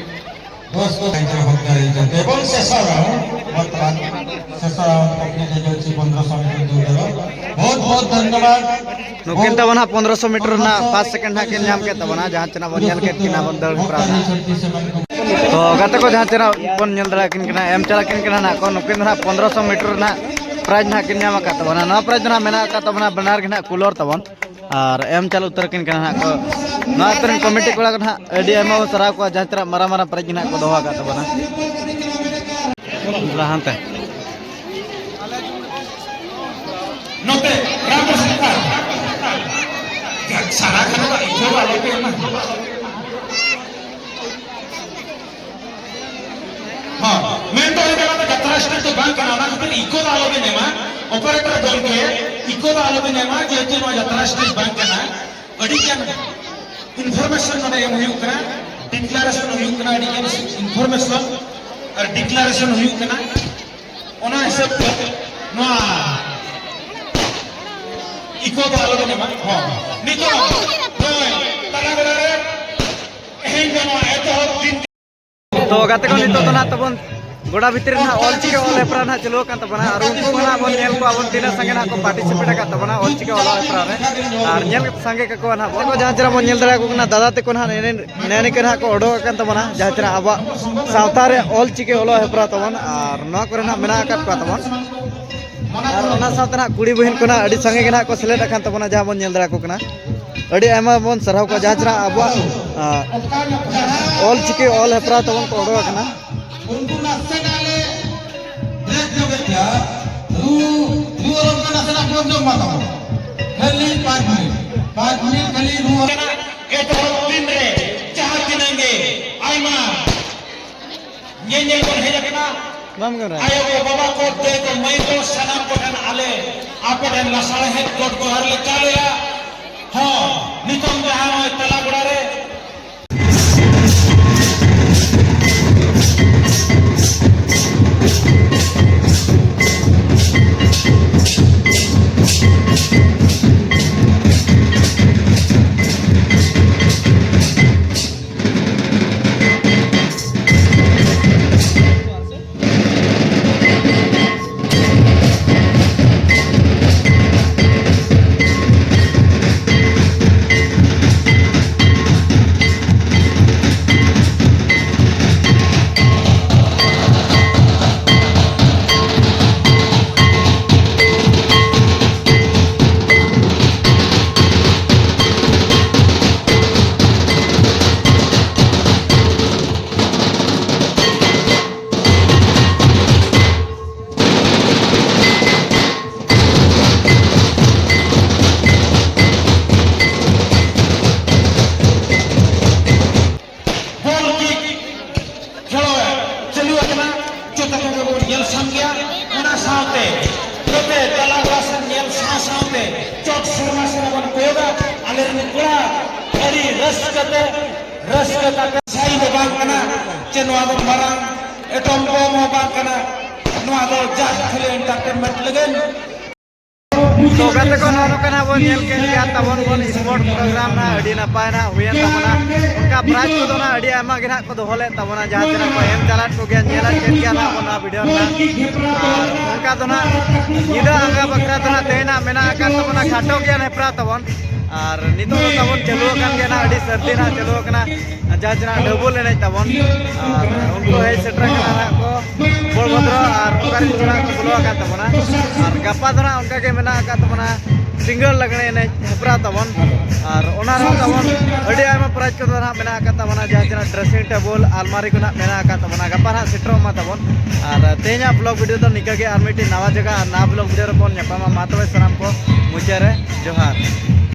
Bose ᱠᱚ ᱵᱟᱧᱪᱟᱣ ᱦᱚᱠᱫᱟᱨ ᱮᱱ ᱠᱟᱱᱛᱮ, ᱮᱵᱚᱝ ᱥᱮᱥᱚ round, ᱵᱚᱨᱛᱚᱢᱟᱱ ᱥᱮᱥᱚ round complete ᱦᱩᱭᱩᱜ ᱠᱟᱱᱟ, ᱯᱚᱱᱫᱽᱨᱚᱥᱚ ᱢᱤᱴᱟᱨ ᱫᱟᱹᱲ ᱨᱮ᱾ ᱵᱚᱦᱩᱛ ᱵᱚᱦᱩᱛ ᱫᱷᱚᱱᱭᱚᱵᱟᱫ. ᱱᱩᱠᱤᱱ ᱛᱟᱵᱚᱱ ᱦᱟᱸᱜ ᱯᱚᱱᱫᱽᱨᱚᱥᱚ ᱢᱤᱴᱟᱨ ᱨᱮᱱᱟᱜ ᱯᱟᱸᱪ ᱥᱮᱠᱮᱱᱰ ᱦᱟᱸᱜ ᱠᱤᱱ ᱧᱟᱢ ᱠᱮᱫ ᱛᱟᱵᱚᱱᱟ, ᱡᱟᱦᱟᱸ ᱛᱤᱱᱟᱹᱜ ᱵᱚᱱ ᱧᱮᱞ ᱠᱮᱫ ᱠᱤᱱᱟ ᱵᱚᱱ ᱫᱟᱹᱲ ᱦᱮᱯᱨᱟᱣ ᱨᱮ᱾ ᱛᱚ ᱜᱟᱛᱮ ᱠᱚ, ᱡᱟᱦᱟᱸ ᱛᱤᱱᱟᱹᱜ ᱵᱚᱱ ᱧᱮᱞ ᱫᱟᱲᱮᱭᱟᱠᱤᱱ ᱠᱟᱱᱟ, ᱮᱢ ᱪᱟᱞᱟᱜ ᱠᱤᱱ ᱠᱟᱱᱟ ᱱᱟᱜ ᱠᱚ, ᱱᱩᱠᱤᱱ ᱫᱚ ᱱᱟᱜ ᱯᱚᱱᱫᱽᱨᱚᱥᱚ ᱢᱤᱴᱟᱨ ᱨᱮᱱᱟᱜ prize ᱱᱟᱜ ᱠᱤᱱ ᱧᱟᱢ ᱟᱠᱟᱫ ᱛᱟᱵᱚᱱᱟ᱾ ᱱᱚᱣᱟ prize ᱫᱚ ᱱᱟᱜ ᱢᱮᱱᱟᱜ ᱟᱠᱟᱫ ᱛᱟᱵᱚᱱᱟ ᱵᱟᱱᱟᱨ ᱜᱮ ᱱᱟᱜ ᱠᱩᱞᱚᱨ ᱛᱟᱵᱚᱱ, ᱟᱨ ᱮᱢ ᱪᱟᱞ ᱩᱛᱟᱹᱨ ᱟᱹᱠᱤᱱ ᱠᱟᱱᱟ ᱱᱟᱜ ᱠᱚ᱾ ᱱᱚᱣᱟ ᱟᱹᱛᱩ ᱨᱮᱱ ᱠᱚᱢᱤᱴᱤ ᱠᱚᱲᱟ ᱠᱚ ᱱᱟᱜ ᱟᱹᱰᱤ ᱟᱭᱢᱟ ᱵᱚᱱ ᱥᱟᱨᱦᱟᱣ ᱠᱚᱣᱟ, ᱡᱟᱦᱟᱸ ᱛᱤᱱᱟᱹᱜ ᱢᱟᱨᱟᱝ ᱢᱟᱨᱟᱝ prize ᱜᱮ ᱱᱟᱜ ᱠᱚ ᱫᱚᱦᱚ ᱟᱠᱟᱫ ᱛᱟᱵᱚᱱᱟ᱾ ᱦᱟᱱᱛᱮ᱾ ᱱᱚᱛᱮ ᱨᱟᱢ ᱯᱨᱚᱥᱟᱫᱽ ᱥᱟᱨᱟ ᱠᱷᱟᱱ ᱫᱚ ᱤᱧ ᱫᱚ ᱟᱞᱚ ᱯᱮ ᱮᱢᱟ᱾ ᱦᱚᱸ, ᱢᱮᱱ ᱫᱚ ᱦᱩᱭᱩᱜ ᱠᱟᱱᱟ, ᱡᱟᱛᱨᱟ stage ᱫᱚ ᱵᱟᱝ ᱠᱟᱱᱟ, ᱚᱱᱟ ᱠᱷᱟᱹᱛᱤᱨ echo ᱫᱚ ᱟᱞᱚ ᱵᱮᱱ ᱮᱢᱟ᱾ Operator ᱜᱚᱢᱠᱮ, echo ᱫᱚ ᱟᱞᱚ ᱵᱮᱱ ᱮᱢᱟ, ᱡᱮᱦᱮᱛᱩ ᱱᱚᱣᱟ ᱡᱟᱛᱨᱟ stage ᱵᱟᱝ ᱠᱟᱱᱟ᱾ ᱟᱹᱰᱤ ᱜᱟᱱ information ᱱᱚᱰᱮ ᱮᱢ ᱦᱩᱭᱩᱜ ᱠᱟᱱᱟ, declaration ᱦᱩᱭᱩᱜ ᱠᱟᱱᱟ, ᱟᱹᱰᱤ ᱜᱟᱱ information ᱟᱨ declaration ᱦᱩᱭᱩᱜ ᱠᱟᱱᱟ᱾ ᱚᱱᱟ ᱦᱤᱥᱟᱹᱵ ᱛᱮ ᱱᱚᱣᱟ echo ᱫᱚ ᱟᱞᱚ ᱵᱮᱱ ᱮᱢᱟ᱾ ᱦᱚᱸ, ᱱᱤᱛᱚᱜ ᱱᱚᱜᱼᱚᱭ ᱛᱟᱞᱟ ᱵᱮᱲᱟ ᱨᱮ ᱛᱮᱦᱮᱧ ᱫᱚ ᱱᱚᱣᱟ ᱮᱛᱚᱦᱚᱵ ᱫᱤᱱ ᱛᱚ ᱜᱟᱛᱮ ᱠᱚ, ᱱᱤᱛᱚᱜ ᱫᱚ ᱱᱟᱦᱟᱜ ᱛᱟᱵᱚᱱ ᱜᱚᱰᱟ ᱵᱷᱤᱛᱤᱨ ᱨᱮ ᱱᱟᱦᱟᱜ ᱚᱞ ᱪᱤᱠᱤ ᱚᱞ ᱦᱮᱯᱨᱟᱣ ᱱᱟᱦᱟᱜ ᱪᱟᱹᱞᱩ ᱟᱠᱟᱱ ᱛᱟᱵᱚᱱᱟ, ᱟᱨ ᱩᱱᱠᱩ ᱠᱚ ᱱᱟᱦᱟᱜ ᱵᱚᱱ ᱧᱮᱞ ᱠᱚᱣᱟ ᱵᱚᱱ ᱛᱤᱱᱟᱹᱜ ᱥᱟᱸᱜᱮ ᱱᱟᱦᱟᱜ ᱠᱚ ᱯᱟᱨᱴᱤᱥᱤᱯᱮᱴ ᱟᱠᱟᱫ ᱛᱟᱵᱚᱱᱟ ᱚᱞ ᱪᱤᱠᱤ ᱚᱞ ᱦᱮᱯᱨᱟᱣ ᱨᱮ, ᱟᱨ ᱧᱮᱞ ᱥᱟᱸᱜᱮ ᱠᱟᱠᱚᱣᱟ ᱱᱟᱦᱟᱜ ᱵᱚᱱ᱾ ᱡᱟᱦᱟᱸ ᱪᱮᱦᱨᱟ ᱵᱚᱱ ᱧᱮᱞ ᱫᱟᱲᱮᱭᱟᱠᱚ ᱠᱟᱱᱟ, ᱫᱟᱫᱟ ᱛᱟᱠᱚ ᱱᱟᱦᱟᱜ ᱱᱮᱜᱼᱮ ᱱᱮᱜᱼᱮ ᱱᱤᱝᱠᱟᱹ ᱱᱟᱦᱟᱜ ᱠᱚ ᱚᱰᱚᱠ ᱟᱠᱟᱱ ᱛᱟᱵᱚᱱᱟ, ᱡᱟᱦᱟᱸ ᱪᱮᱦᱨᱟ ᱟᱵᱚᱣᱟᱜ ᱥᱟᱶᱛᱟ ᱨᱮ ᱚᱞ ᱪᱤᱠᱤ ᱚᱞᱚᱜ ᱦᱮᱯᱨᱟᱣ ᱛᱟᱵᱚᱱ, ᱟᱨ ᱱᱚᱣᱟ ᱠᱚᱨᱮ ᱱᱟᱦᱟᱜ ᱢᱮᱱᱟᱜ ᱟᱠᱟᱫ ᱠᱚᱣᱟ ᱛᱟᱵᱚᱱ᱾ ᱟᱨ ᱚᱱᱟ ᱥᱟᱶᱛᱮ ᱱᱟᱦᱟᱜ ᱠᱩᱲᱤ ᱵᱚᱦᱤᱱ ᱠᱚ ᱱᱟᱦᱟᱜ ᱟᱹᱰᱤ ᱥᱟᱸᱜᱮ ᱜᱮ ᱱᱟᱦᱟᱜ ᱠᱚ ᱥᱮᱞᱮᱫ ᱟᱠᱟᱱ ᱛᱟᱵᱚᱱᱟ, ᱡᱟᱦᱟᱸ ᱵᱚᱱ ᱧᱮᱞ ᱫᱟᱲᱮᱭᱟᱠᱚ ᱠᱟᱱᱟ᱾ ᱟᱹᱰᱤ ᱟᱭᱢᱟ ᱵᱚᱱ ᱥᱟᱨᱦᱟᱣ ᱠᱚᱣᱟ, ᱡᱟᱦᱟᱸ ᱪᱮᱦᱨᱟ ᱟᱵᱚᱣᱟᱜ, ᱟᱸ, ᱚᱞ ᱪᱤᱠᱤ ᱚᱞ ᱦᱮᱯᱨᱟᱣ ᱛᱟᱵᱚᱱ ᱠᱚ ᱚᱰᱚᱠ ᱟᱠᱟᱱᱟ᱾ ᱩᱱᱠᱩ ᱱᱟᱥᱮᱱᱟᱜ ᱞᱮ ᱵᱨᱮᱠ ᱧᱚᱜᱮᱫ ᱜᱮᱭᱟ᱾ ᱨᱩ, ᱨᱩ ᱚᱨᱚᱝ ᱫᱚ ᱱᱟᱥᱮᱱᱟᱜ ᱵᱚᱱᱫᱚᱜ ᱢᱟ ᱛᱟᱵᱚᱱ᱾ ᱠᱷᱟᱹᱞᱤ ᱯᱟᱸᱪ ᱢᱤᱱᱤᱴ, ᱯᱟᱸᱪ ᱢᱤᱱᱤᱴ ᱠᱷᱟᱹᱞᱤ ᱨᱩ ᱚᱨᱚᱝ᱾ ᱮᱛᱚᱦᱚᱵ ᱫᱤᱱ ᱨᱮ ᱡᱟᱦᱟᱸ ᱛᱤᱱᱟᱹᱜ ᱜᱮ ᱟᱭᱢᱟ ᱧᱮᱧᱮᱞ ᱵᱚᱱ ᱦᱮᱡ ᱟᱠᱟᱱᱟ᱾ ᱵᱟᱢ ᱜᱟᱱᱟ᱾ ᱟᱭᱳ ᱠᱚ, ᱵᱟᱵᱟ ᱠᱚ, ᱫᱟᱹᱭ ᱠᱚ, ᱢᱟᱹᱭ ᱠᱚ, ᱥᱟᱱᱟᱢ ᱠᱚᱴᱷᱮᱱ ᱟᱞᱮ ᱟᱯᱮ ᱴᱷᱮᱱ ᱞᱟᱥᱟᱲᱦᱮᱫ ᱜᱚᱰ ᱡᱚᱦᱟᱨ ᱞᱮ ᱪᱟᱞ ᱮᱫᱟ᱾ ᱦᱚᱸ, ᱱᱤᱛᱚᱝ ᱡᱟᱦᱟᱸ ᱱᱚᱜᱼᱚᱭ ᱛᱟᱞᱟ ᱜᱚᱲᱟ ᱨᱮ ᱵᱚᱞ ᱠᱤᱠ ᱠᱷᱮᱞᱳᱰ ᱪᱟᱹᱞᱩ ᱟᱠᱟᱱᱟ, ᱡᱚᱛᱚ ᱠᱚᱜᱮ ᱵᱚᱱ ᱧᱮᱞ ᱥᱟᱢᱜᱮᱭᱟ᱾ ᱚᱱᱟ ᱥᱟᱶᱛᱮ ᱱᱚᱛᱮ ᱛᱟᱞᱟ ᱚᱲᱟᱜ ᱥᱮᱱ ᱧᱮᱞ ᱥᱟᱶ ᱥᱟᱶᱛᱮ ᱪᱚᱴ ᱥᱮᱨᱢᱟ ᱥᱮᱱ ᱵᱚᱱ ᱠᱚᱭᱚᱜᱟ᱾ ᱟᱞᱮ ᱨᱮᱱ ᱠᱚᱲᱟ ᱟᱹᱰᱤ ᱨᱟᱹᱥᱠᱟᱹ ᱛᱮ, ᱨᱟᱹᱥᱠᱟᱹ ᱠᱟᱛᱮ ᱥᱟᱭ ᱫᱚ ᱵᱟᱝ ᱠᱟᱱᱟ ᱪᱮ ᱱᱚᱣᱟ ᱫᱚ ᱢᱟᱨᱟᱝ ᱮᱴᱚᱢ ᱵᱚᱢ ᱦᱚᱸ ᱵᱟᱝ ᱠᱟᱱᱟ, ᱱᱚᱣᱟ ᱫᱚ just ᱠᱷᱟᱹᱞᱤ entertainment ᱞᱟᱹᱜᱤᱫ᱾ ᱛᱚ ᱜᱟᱛᱮ ᱠᱚ, ᱱᱚᱜᱼᱚ ᱱᱚᱝᱠᱟ ᱱᱟᱜ ᱵᱚᱱ ᱧᱮᱞ ᱠᱮᱫ ᱜᱮᱭᱟ ᱛᱟᱵᱚᱱ ᱵᱚᱱ sport program ᱱᱟᱜ ᱟᱹᱰᱤ ᱱᱟᱯᱟᱭ ᱱᱟᱜ ᱦᱩᱭᱮᱱ ᱛᱟᱵᱚᱱᱟ᱾ ᱚᱱᱠᱟ prize ᱠᱚᱫᱚ ᱱᱟᱜ ᱟᱹᱰᱤ ᱟᱭᱢᱟ ᱜᱮ ᱱᱟᱜ ᱠᱚ ᱫᱚᱦᱚ ᱞᱮᱫ ᱛᱟᱵᱚᱱᱟ, ᱡᱟᱦᱟᱸ ᱛᱤᱱᱟᱹᱜ ᱠᱚ ᱮᱢ ᱪᱟᱞᱟᱜ ᱠᱚᱜᱮᱭᱟ, ᱧᱮᱞ ᱠᱮᱫ ᱜᱮᱭᱟ ᱱᱟᱜ ᱵᱚᱱ ᱱᱚᱣᱟ video ᱨᱮ ᱱᱟᱜ᱾ ᱟᱨ ᱚᱱᱠᱟ ᱫᱚ ᱱᱟᱜ ᱧᱤᱫᱟᱹ ᱟᱸᱜᱟ ᱵᱟᱠᱷᱨᱟ ᱫᱚ ᱱᱟᱜ ᱛᱮᱦᱮᱧ ᱱᱟᱜ ᱢᱮᱱᱟᱜ ᱟᱠᱟᱫ ᱛᱟᱵᱚᱱᱟ ᱠᱷᱟᱴᱚ ᱜᱮᱭᱟ ᱦᱮᱯᱨᱟᱣ ᱛᱟᱵᱚᱱ᱾ ᱟᱨ ᱱᱤᱛᱚᱜ ᱫᱚ ᱛᱟᱵᱚᱱ ᱪᱟᱹᱞᱩ ᱟᱠᱟᱱ ᱜᱮᱭᱟ ᱱᱟᱜ, ᱟᱹᱰᱤ ᱥᱟᱹᱨᱫᱤ ᱱᱟᱜ ᱪᱟᱹᱞᱩ ᱟᱠᱟᱱᱟ᱾ ᱡᱟᱦᱟᱸ ᱡᱟᱦᱟᱸ ᱰᱷᱟᱹᱵᱩᱞ ᱮᱱᱮᱡ ᱛᱟᱵᱚᱱ, ᱟᱨ ᱩᱱᱠᱩ ᱦᱮᱡ ᱥᱮᱴᱮᱨ ᱟᱠᱟᱱᱟ ᱱᱟᱜ ᱠᱚ ᱵᱚᱲ ᱵᱷᱚᱫᱨᱚ ᱟᱨ ᱚᱠᱟᱨᱮ ᱪᱮᱬᱮ ᱠᱚ ᱵᱚᱞᱚ ᱟᱠᱟᱱ ᱛᱟᱵᱚᱱᱟ᱾ ᱟᱨ ᱜᱟᱯᱟ ᱫᱚ ᱱᱟᱜ ᱚᱱᱠᱟ ᱜᱮ ᱢᱮᱱᱟᱜ ᱟᱠᱟᱫ ᱛᱟᱵᱚᱱᱟ ᱥᱤᱸᱜᱟᱹᱲ ᱞᱟᱜᱽᱬᱮ ᱮᱱᱮᱡ ᱦᱮᱯᱨᱟᱣ ᱛᱟᱵᱚᱱ᱾ ᱟᱨ ᱚᱱᱟ ᱨᱮᱦᱚᱸ ᱛᱟᱵᱚᱱ ᱟᱹᱰᱤ ᱟᱭᱢᱟ prize ᱠᱚᱫᱚ ᱱᱟᱜ ᱢᱮᱱᱟᱜ ᱟᱠᱟᱫ ᱛᱟᱵᱚᱱᱟ, ᱡᱟᱦᱟᱸ ᱛᱤᱱᱟᱹᱜ dressing table, ᱟᱞᱢᱟᱨᱤ ᱠᱚ ᱱᱟᱜ ᱢᱮᱱᱟᱜ ᱟᱠᱟᱫ ᱛᱟᱵᱚᱱᱟ, ᱜᱟᱯᱟ ᱱᱟᱜ ᱥᱮᱴᱮᱨᱚᱜ ᱢᱟ ᱛᱟᱵᱚᱱ᱾ ᱟᱨ ᱛᱮᱦᱮᱧᱟᱜ vlog video ᱫᱚ ᱱᱤᱝᱠᱟᱹ ᱜᱮ, ᱟᱨ ᱢᱤᱫᱴᱤᱡ ᱱᱟᱣᱟ ᱡᱟᱭᱜᱟ ᱟᱨ ᱱᱟᱣᱟ vlog video ᱨᱮᱵᱚᱱ ᱧᱟᱯᱟᱢᱟ᱾ ᱢᱟ ᱛᱚᱵᱮ ᱥᱟᱱᱟᱢ ᱠᱚ ᱢᱩᱪᱟᱹᱫ ᱨᱮ ᱡᱚᱦᱟᱨ᱾